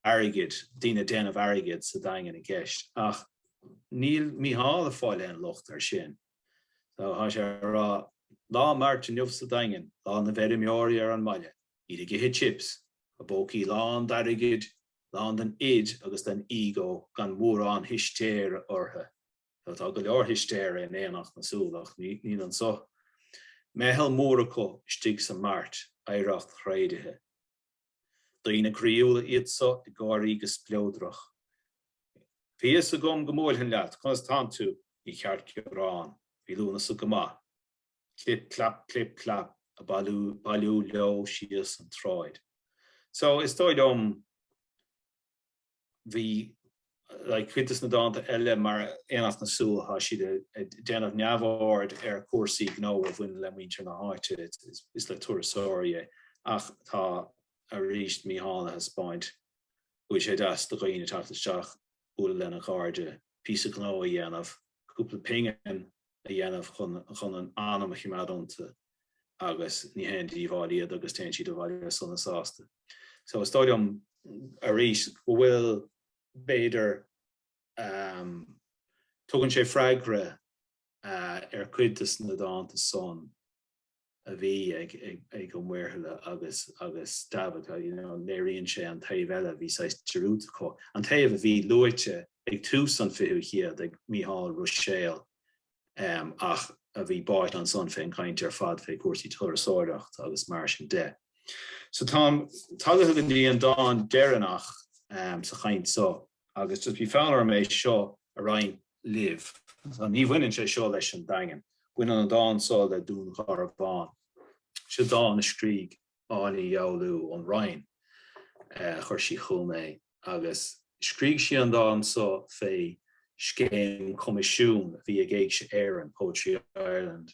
airgead, daoine ag déanamh airgid sa Daingean i gceist ach níl Mícheál ag fáil aon locht air sin. So tá sé ag rá, Lá mairt inniu sa Daingean, lá na bhfeirmeoirí ar an mbaile, iad ag ithe chips, a bpócaí lán d'airgead, lán den id agus den ego gan mórán histéire orthu. So tá go leor histéire in Aonach na Súl ach níl anso. Meitheal mór acu istigh sa mart, oidhreacht thréadaithe. Daoine croíúla iad so ag gáirí go spleodrach. Bhí fhios agam go mbuailfinn leat, conas tánn tú? Ní cheart gearán. Bhí Lúnasa go maith. Clip clap, clip clap. Ag bailiú leo síos an tsráid. So is dóigh liom bhí like cuid de na dánta eile mar Aonach na Súl tá siad ag déanamh neamhaird ar chúrsaí gnó a bhaineann le muintir na háite is le turasóirí é ach tá arís Mícheál ag thaispeáint go bhfuil sé deas do dhaoine teacht isteach, bualadh lena gcairde, píosa gnó a dhéanamh, cúpla pingin a dhéanamh chun chun an anam a choimeád iontu agus ní haon díobháil iad agus téann siad abhaile sona sásta. So is dóigh liom arís go bhfuil b'fhéidir tugann sé freagra ar cuid de na dánta san a bhí ag Ó Muirthile agus agus Davitt, you know, léiríonn sé an taobh eile a bhí saghas dearúdta acu, an taobh a bhí luaite ag tús an 20ú chéad ag Mícheál Ruiséal ach a bhí báite ansan fén gcaint ar fad fé chúrsaí turasóireachta agus mar sin de. So táim tagtha go dtí an dán deireanach sa chaint so agus just bhí fonn orm é seo a roinnt libh. So ní bhaineann sé seo leis an Daingean. Baineann an dán so le Dún Garbhán. Seo dán a scrígh Áine Ní Fhoghlú ón Rinn. Chuir sí chugam é agus scrígh sí an dán so fé scéim coimisiún a bhí ag Éigse Éireann, Poetry Ireland,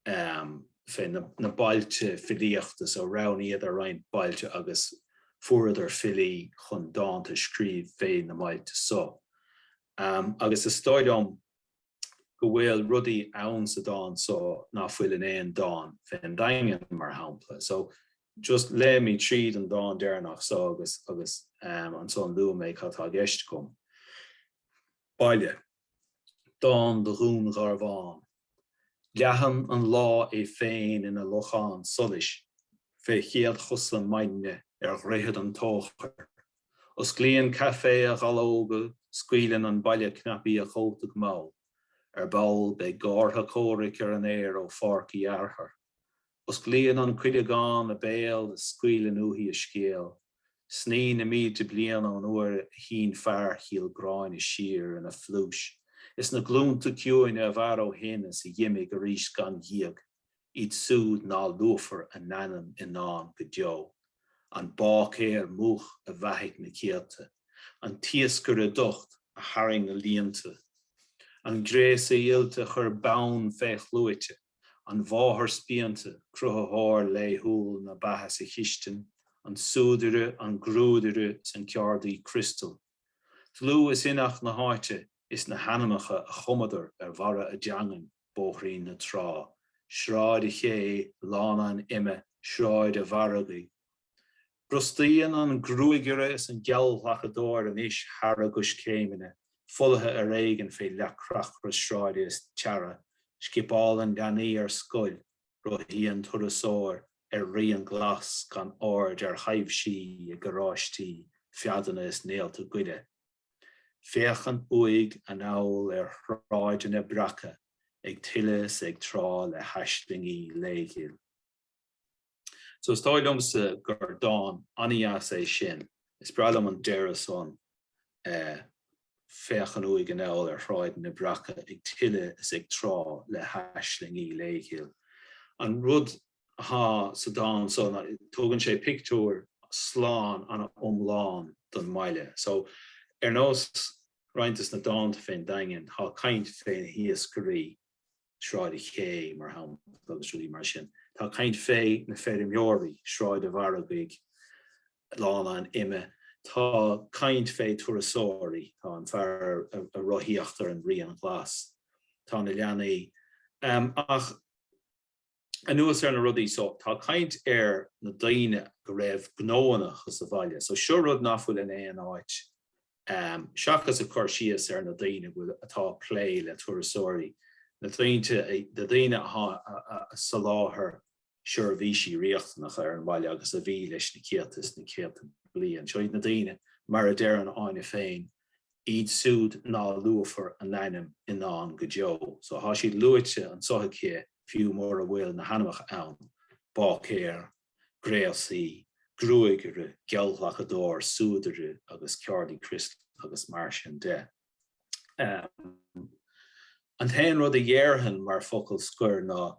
fé na bailte filíochta so roghnaíodar roinnt bailte agus fuaireadar filí chun dánta a scríobh fé na mbailte so. Agus is dóigh liom go bhfuil rudaí ann sa dán so ná fuil in aon dán fén Daingean, mar shampla. So just léifidh mé tríd an dán deireanach so agus agus ansan luafaidh mé cad tá i gceist agam. Baile. Dán do Dhún Garbhán. Leathann an lá é féin ina lochán solais fé chéad chosa Maidne ar Dhroichead an Tóchair. Osclaíonn caife a dhallóga, scaoileann an baile cnaipí a chóta go mall. Ar ball beidh gártha comhraic ar an aer ó Pháirc Uí Fhearchair. Osclaíonn an Cuileagán a béal is scaoileann uaithi a scéal. Snoí na mílte bliain ón uair a shín fear Chill Gráinne siar ina phluais, is na glúnta ciúine a mhair ó shin is a dh'imigh arís gan ghíog, iad súd ná luafar a n-ainm i ndán go deo. An báicéir múch a bheathaigh na céadta. An t-iascaire docht a tharraing na líonta. An gréasaí oilte a chuir bonn fé shluaite. An mháthair spíonta, cruthaitheoir laethúil na beatha sa chistin, an súdaire, an grúdaire is an ceardaí criostail. Dlúth is inneach na háite is na hainmneacha a chumadar ar bharra a dteangan, Bóithrín na Trá, Sráid a' Ché, Lána an Ime, Sráid a' Mhargaidh. Brostaíonn an gruagaire is an geallghlacadóir anois thar a gcoiscéimeanna, folaithe ar éigean fé leac creachra sráide is teara, scipeálann leanaí ar scoil, rothaíonn turasóir ar rian glas gan aird ar thaibhsí i gcarráistí, feadanna is néalta goile. Féachann uaidh anall ar shráideanna breactha ag tuile is ag trá le haislingí léighil. So is dóigh liomsa gur dán an-dheas é sin. Is breá liom an deireadh san, Féachann uaidh anall ar shráideanna breactha ag tuile is ag trá le haislingí léighil. An rud athá sa dán so ná tugann sé pictiúr slán an-iomlán don mbaile. So ar nós roinnt des na dánta fén Daingean tá caint fé na hiascairí, Sráid a' Ché, mar shampla, agus rudaí mar sin. Tá caint fé na feirmeoirí, Sráid a' Mhargaidh, Lána an Ime. Tá caint fé turasóirí, tá an fear ag rothaíocht ar an Rian Ghlas, tá na leanaí. Ach anuas ar na rudaí so, tá caint ar na daoine go raibh gnóanna acu sa bhaile. So seo rud nach bhfuil in aon áit seachas ag cur síos ar na daoine go bhfuil, atá ag plé le turasóirí, na daoine, na daoine atá ag soláthar seirbhísí riachtanacha ar an bhaile agus a bhí leis na céadta is na céadta bliain. Seo iad na daoine, mar a deireann Áine féin, iad siúd ná luafar a n-ainm i ndán go deo. So tá siad luaite anso aici fiú mura bhfuil na hainmneacha ann, báicéir, gréasaí, gruagaire, geallghlacadóir, súdaire agus ceardaí criostail agus mar sin de. An t-aon rud a dhéarfainn mar focal scoir ná.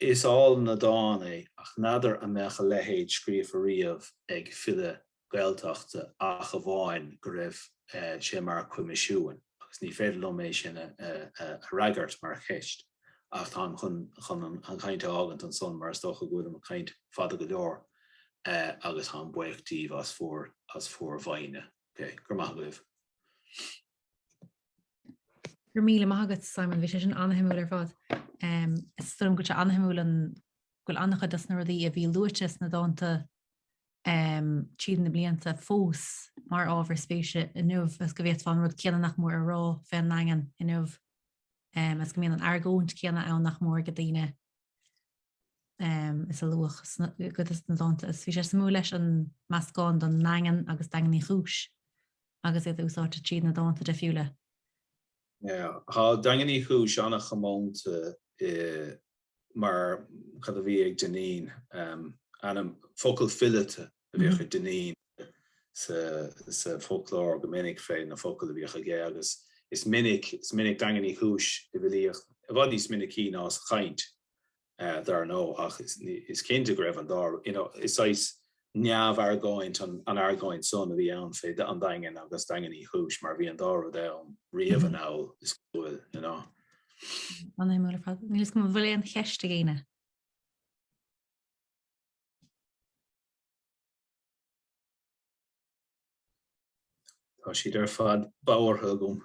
Is álainn an dán é ach n'fheadar an mbeadh a leithéid scríofa riamh ag file Gaeltachta ach amháin go raibh sé mar choimisiún agus ní féidir liom é sin a fhreagairt mar cheist ach táim chun an chaint a fhágaint ansan mar is dócha go bhfuilim ag caint fada go leor agus táim buíoch díbh as bhur as bhur bhfoighne. Ok, go raibh maith agaibh. Go raibh míle maith agat Simon, bhí sé sin an-shuimiúil ar fad. Is dóigh liom go bhfuil sé an-shuimiúil an go bhfuil an-chuid dos na rudaí a bhí luaite sna dánta tríd na blianta fós mar ábhar spéise inniu agus go bhféadfá an rud céanna nach mór a rá fén nDaingean inniu agus go mbíonn an argóint céanna ann nach mór ag daoine is a luadh i gcuid de na dánta. Is bhí sé suimiúil leis an meascán den nDaingean agus Daingean Uí Chúis agus iad úsáidte tríd na dánta difriúla. Yeah, tá Daingean Uí Chúis an-chomónta i mar cad a bhí ag Dineen, ainm, focal fileata a bhíodh ag Dineen sa foclóir go minic fé na focail a bhíodh aige agus is minic, is minic Daingean Uí Chúis i bhfilíocht i bhfad níos minicí ná sa chaint. dar ndóigh, ach is cinnte go raibh an dá, you know, is saghas neamh-argóint an argóint san a bhí ann fé an Daingean agus Daingean Uí Chúis mar bhí an dá rud ann riamh anall, is cosúil, you know. An-shuimiúil ar fad. Níl a fhios agam an bhfuil aon cheist ag éinne? Tá siad ar fad bodhartha agam.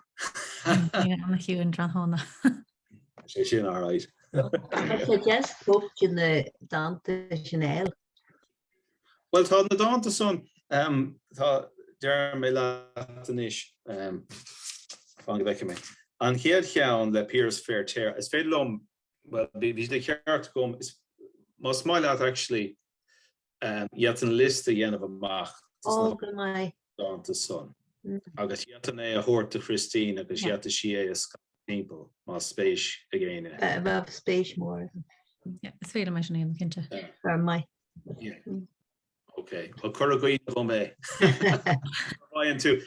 Ana-chiúin tráthnóna. Tá sé sin alright. Tá sé deas cóip de na dánta sin a fháil. Bhuel tá na dánta san, tá, déarfaidh mé leat anois, fan go bhfeicfidh mé. An chéad cheann le Piaras Feirtéar, is féidir liom, bhuel bhí sé de cheart agam, más maith leat actually, D'fhéadfainn liosta a dhéanamh amach dos na dánta san agus d'fhéadfainn é a thabhairt do Christine agus d'fhéadfadh sí é a scaipeadh timpeall más spéis ag éinne. Bheadh spéis mór agam. Is féidir liom é sin a dhéanamh, cinnte. Go raibh maith. Ok, Well cuir i gcuimhne dhom é.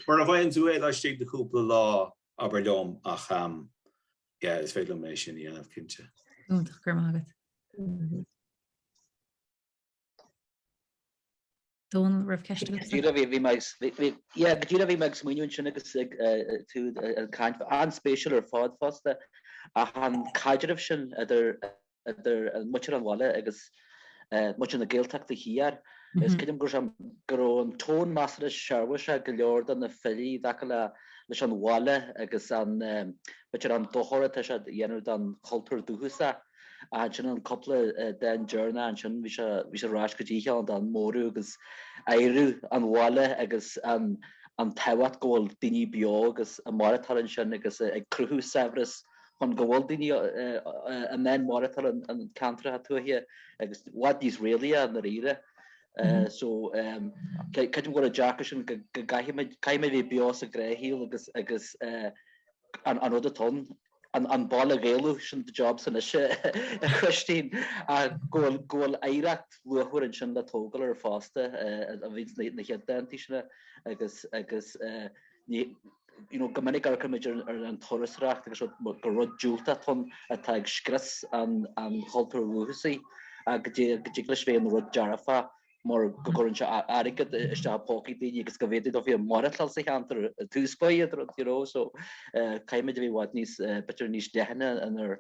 Mura bhfaigheann tú é laistigh de chúpla lá, abair liom ach yeah, is féidir liom é sin a dhéanamh, cinnte. Iontach, go raibh maith agat. Dónal, raibh ceist agat? Go díreach bhí mé yeah, go díreach bhí mé ag smaoineamh ansin agus ag tú ag caint an-spéisiúil ar fad fosta ach an caidreamh sin idir idir muintir an bhaile agus muintir na Gaeltachta thiar. Is creidim go raibh go raibh an tón measartha searbhasach go leor de na filí i dtaca le leis an bhaile agus an b'fhéidir an dochar atá sé a dhéanamh don chultúr dúchasach. Ach ansin an cúpla dán deireanach ansin bhí sé bhí sé ar ais go dtí cheann den móradh agus adhradh an bhaile agus an an tábhacht go bhfuil daoine beo agus ag maireachtáil ansin agus ag cruthú saibhreas chun go bhfuil daoine in ann maireachtáil in ceantracha tuaithe agus i bhfad níos réalaíche i ndáiríre. So creidim go bhfuil an dearcadh sin go gcaithfimid caithfimid bheith beo sa ghnáthshaol agus agus an rud atá ann an baile a Ghaelú, sin do jobsa anois a Christine, ach go bhfuil go bhfuil oidhreacht luachmhar ansin le tógáil air fosta a bhí sna chéad dántaí sin agus agus ní you know go minic amharcaimid ar ar an turasóireacht agus rud gur rud diúltach atá ann atá ag scrios an an chultúir dhúchasaigh ach go dtig leis bheith ina rud dearfach mar go gcuireann sé airgead isteach i bpócaí daoine agus go bhféadfaidh dóibh maireachtáil sa cheantar i dtús báire, you know, so caithfimid a bheith i bhfad níos, b'fhéidir níos leithne inár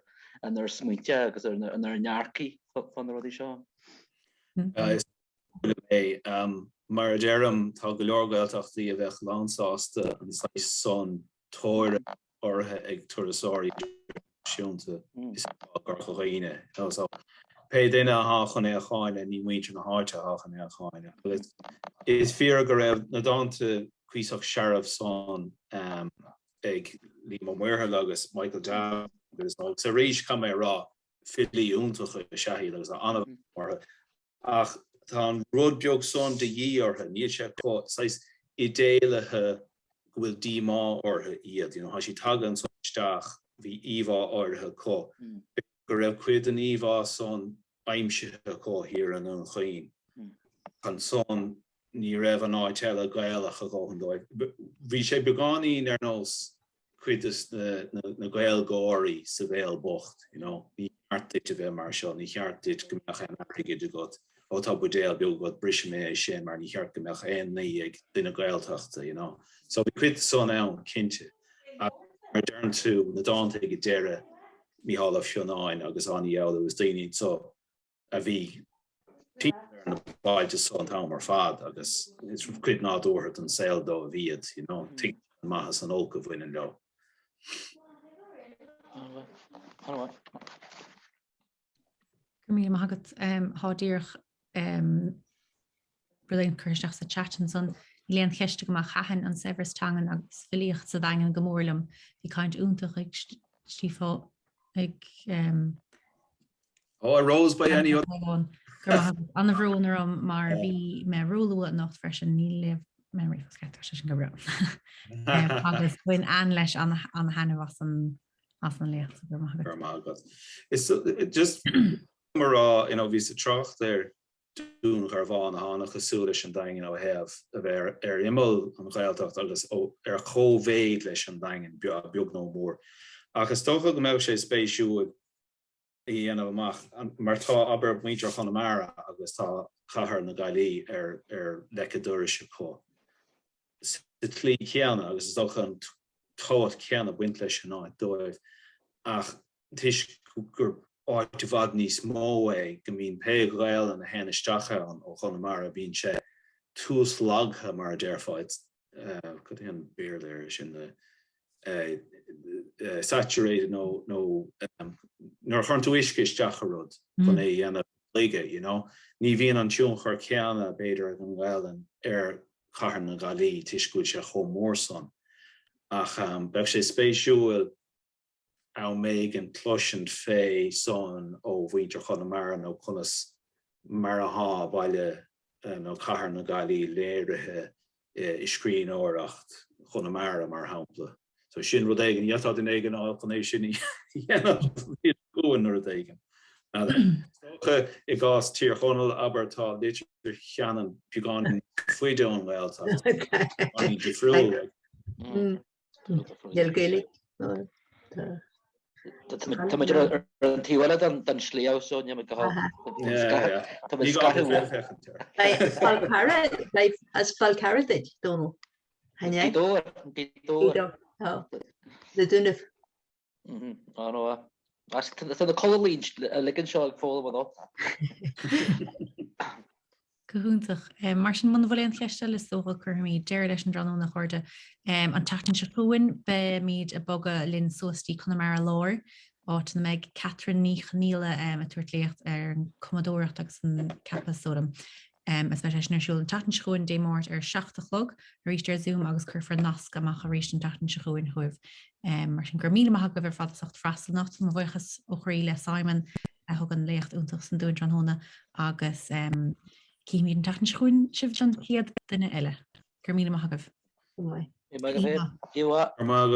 inár smaointe agus inár ndearcaí fá na rudaí seo. Is é, mar a deirim, tá go leor Gaeltachtaí a bheadh lánsásta an saghas san tóir orthu ag turasóirí idirnáisiúnta is atá i gCorca Dhuibhne. So, pé duine atá chun é a cháineadh, ní muintir na háite atá chun é a cháineadh. Agus is fíor go raibh na dánta cuíosach searbh san ag Liam Ó Muirthile agus Michael Davitt agus arís, caithfidh mé a rá, filí iontacha is ea iad agus an-mheas orthu. Ach tá an rud beag san de dhíth orthu, níl sé chomh saghas idéalaithe go bhfuil díomá orthu iad, you know, tá siad tagtha ansan isteach, bhí íomhá áirithe acu, go raibh cuid den íomhá san aimsithe acu thiar i nDún Chaoin. Ansan ní raibh an áit eile Gaelach a dhóthain dóibh. Bhí sé beagáinín ar nós cuid de na Gaeilgeoirí sa Bhéal Bocht, you know. ceart duit a bheith mar seo, ní cheart duit go mbeadh aon airgead agat, ó tá buidéal beag agat, brisfidh mé é sin mar ní cheart go mbeadh aon ní ag duine Gaeltachta, you know. So bhí cuid de san ann, cinnte. Ach mar a deireann tú, na dánta ag an deireadh, Mícheál Ó Fionnáin agus Áine Ní Fhoghlú is daoine anso a bhí timpeall ar na bailte so an t-am ar fad agus is cuid nádúrtha den saol dóibh iad, you know, tuigeann siad an maith is an olc a bhaineann leo. Go raibh míle maith agat. Thá díreach rud éigin curtha isteach sa chat ansan. Níl aon cheist agam ach thaitin an saibhreas teangan agus filíocht sa Daingean go mór liom. Bhí caint iontach ag Stiofán ag Oh, a rose by any other. An-bhrón orm mar bhí mé róluath anocht freisin ní léamh mé an ríomhphost ceart sé sin go breá. Agus bhain Ann leis an-taitneamh as an as an léacht go raibh maith agat. Is just mar rá you know, bhí sa trácht ar Dún Garbhán atá an-chosúil leis an Daingean ó thaobh a bheith ar imeall an Ghaeltacht agus ar chóimhéid leis an Daingean beag nó mór. Ach is dócha go mbeadh sé spéisiúil a dhéanamh amach, mar tá, abair, muintir Chonamara agus tá cathair na Gaillimhe ar ar leic an dorais acu sa tslí chéanna agus is dócha an tábhacht chéanna ag baint leis an áit dóibh ach toisc gur áit i bhfad níos mó é go mbíonn pé Ghaelainn a théann isteach ann ó Chonamara bíonn sé tuaslagtha mar a déarfá, it's cad é an Béarla air sin the saturated nó nó nuair a chuireann tú uisce isteach i rud chun é a dhéanamh laige, you know. Ní bhíonn an tionchar céanna b'fhéidir ag an nGaelainn ar chathair na Gaillimhe toisc go bhfuil sé chomh mór san. Ach bheadh sé spéisiúil am éigin cloisint fé san ó mhuintir Chonamara nó conas mar athá baile nó cathair na Gaillimhe léirithe i scríbhneoireacht Chonamara, mar shampla. So sin rud éigin, yeah tá duine éigin chun é sin a dhéanamh chugainn nó rud éigin. Is dócha i gcás Tír Chonaill, abair, tá Leitir Ceanainn beagán níos faide ón nGaeltacht, beagáinín difriúil. Níl Gaeilge. Tá muid ar an taobh eile den sliabh so níl muid go Tá muid Fál Carrach as Fál Carrach duit, Dónal. Gaoth Dobhair, Gaoth Dobhair. Na Dúnaibh. An-mhaith. Tá na codlaí uilig anseo ag foghlaim anocht. Go hiontach. Mar sin, muna bhfuil aon cheist eile, is dócha cuirfimid deireadh leis an dtráthnóna, a chairde. An tseachtain seo chugainn, beimid ag bogadh linn suas dtí Conamara Láir, áit ina mbeidh Catherine Ní Chonaola ag tabhairt léacht ar an cumadóireacht agus an ceapadh, is dóigh liom. Is beidh sé sin ar siúl an tseachtain seo chugainn, Dé Máirt ar 7 a chlog, arís ar Zoom agus cuirfear nasc amach arís an tseachtain seo chugainn chugaibh. Mar sin, go raibh míle maith agaibh ar fad as ucht freastal anocht. Mo bhuíochas ó chroí le Simon a thug an léacht iontach san dúinn tráthnóna agus cífimid an tseachtain seo chugainn sibh don chéad duine eile. Go raibh míle maith agaibh. Go raibh maith agaibh. Go raibh maith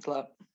agaibh.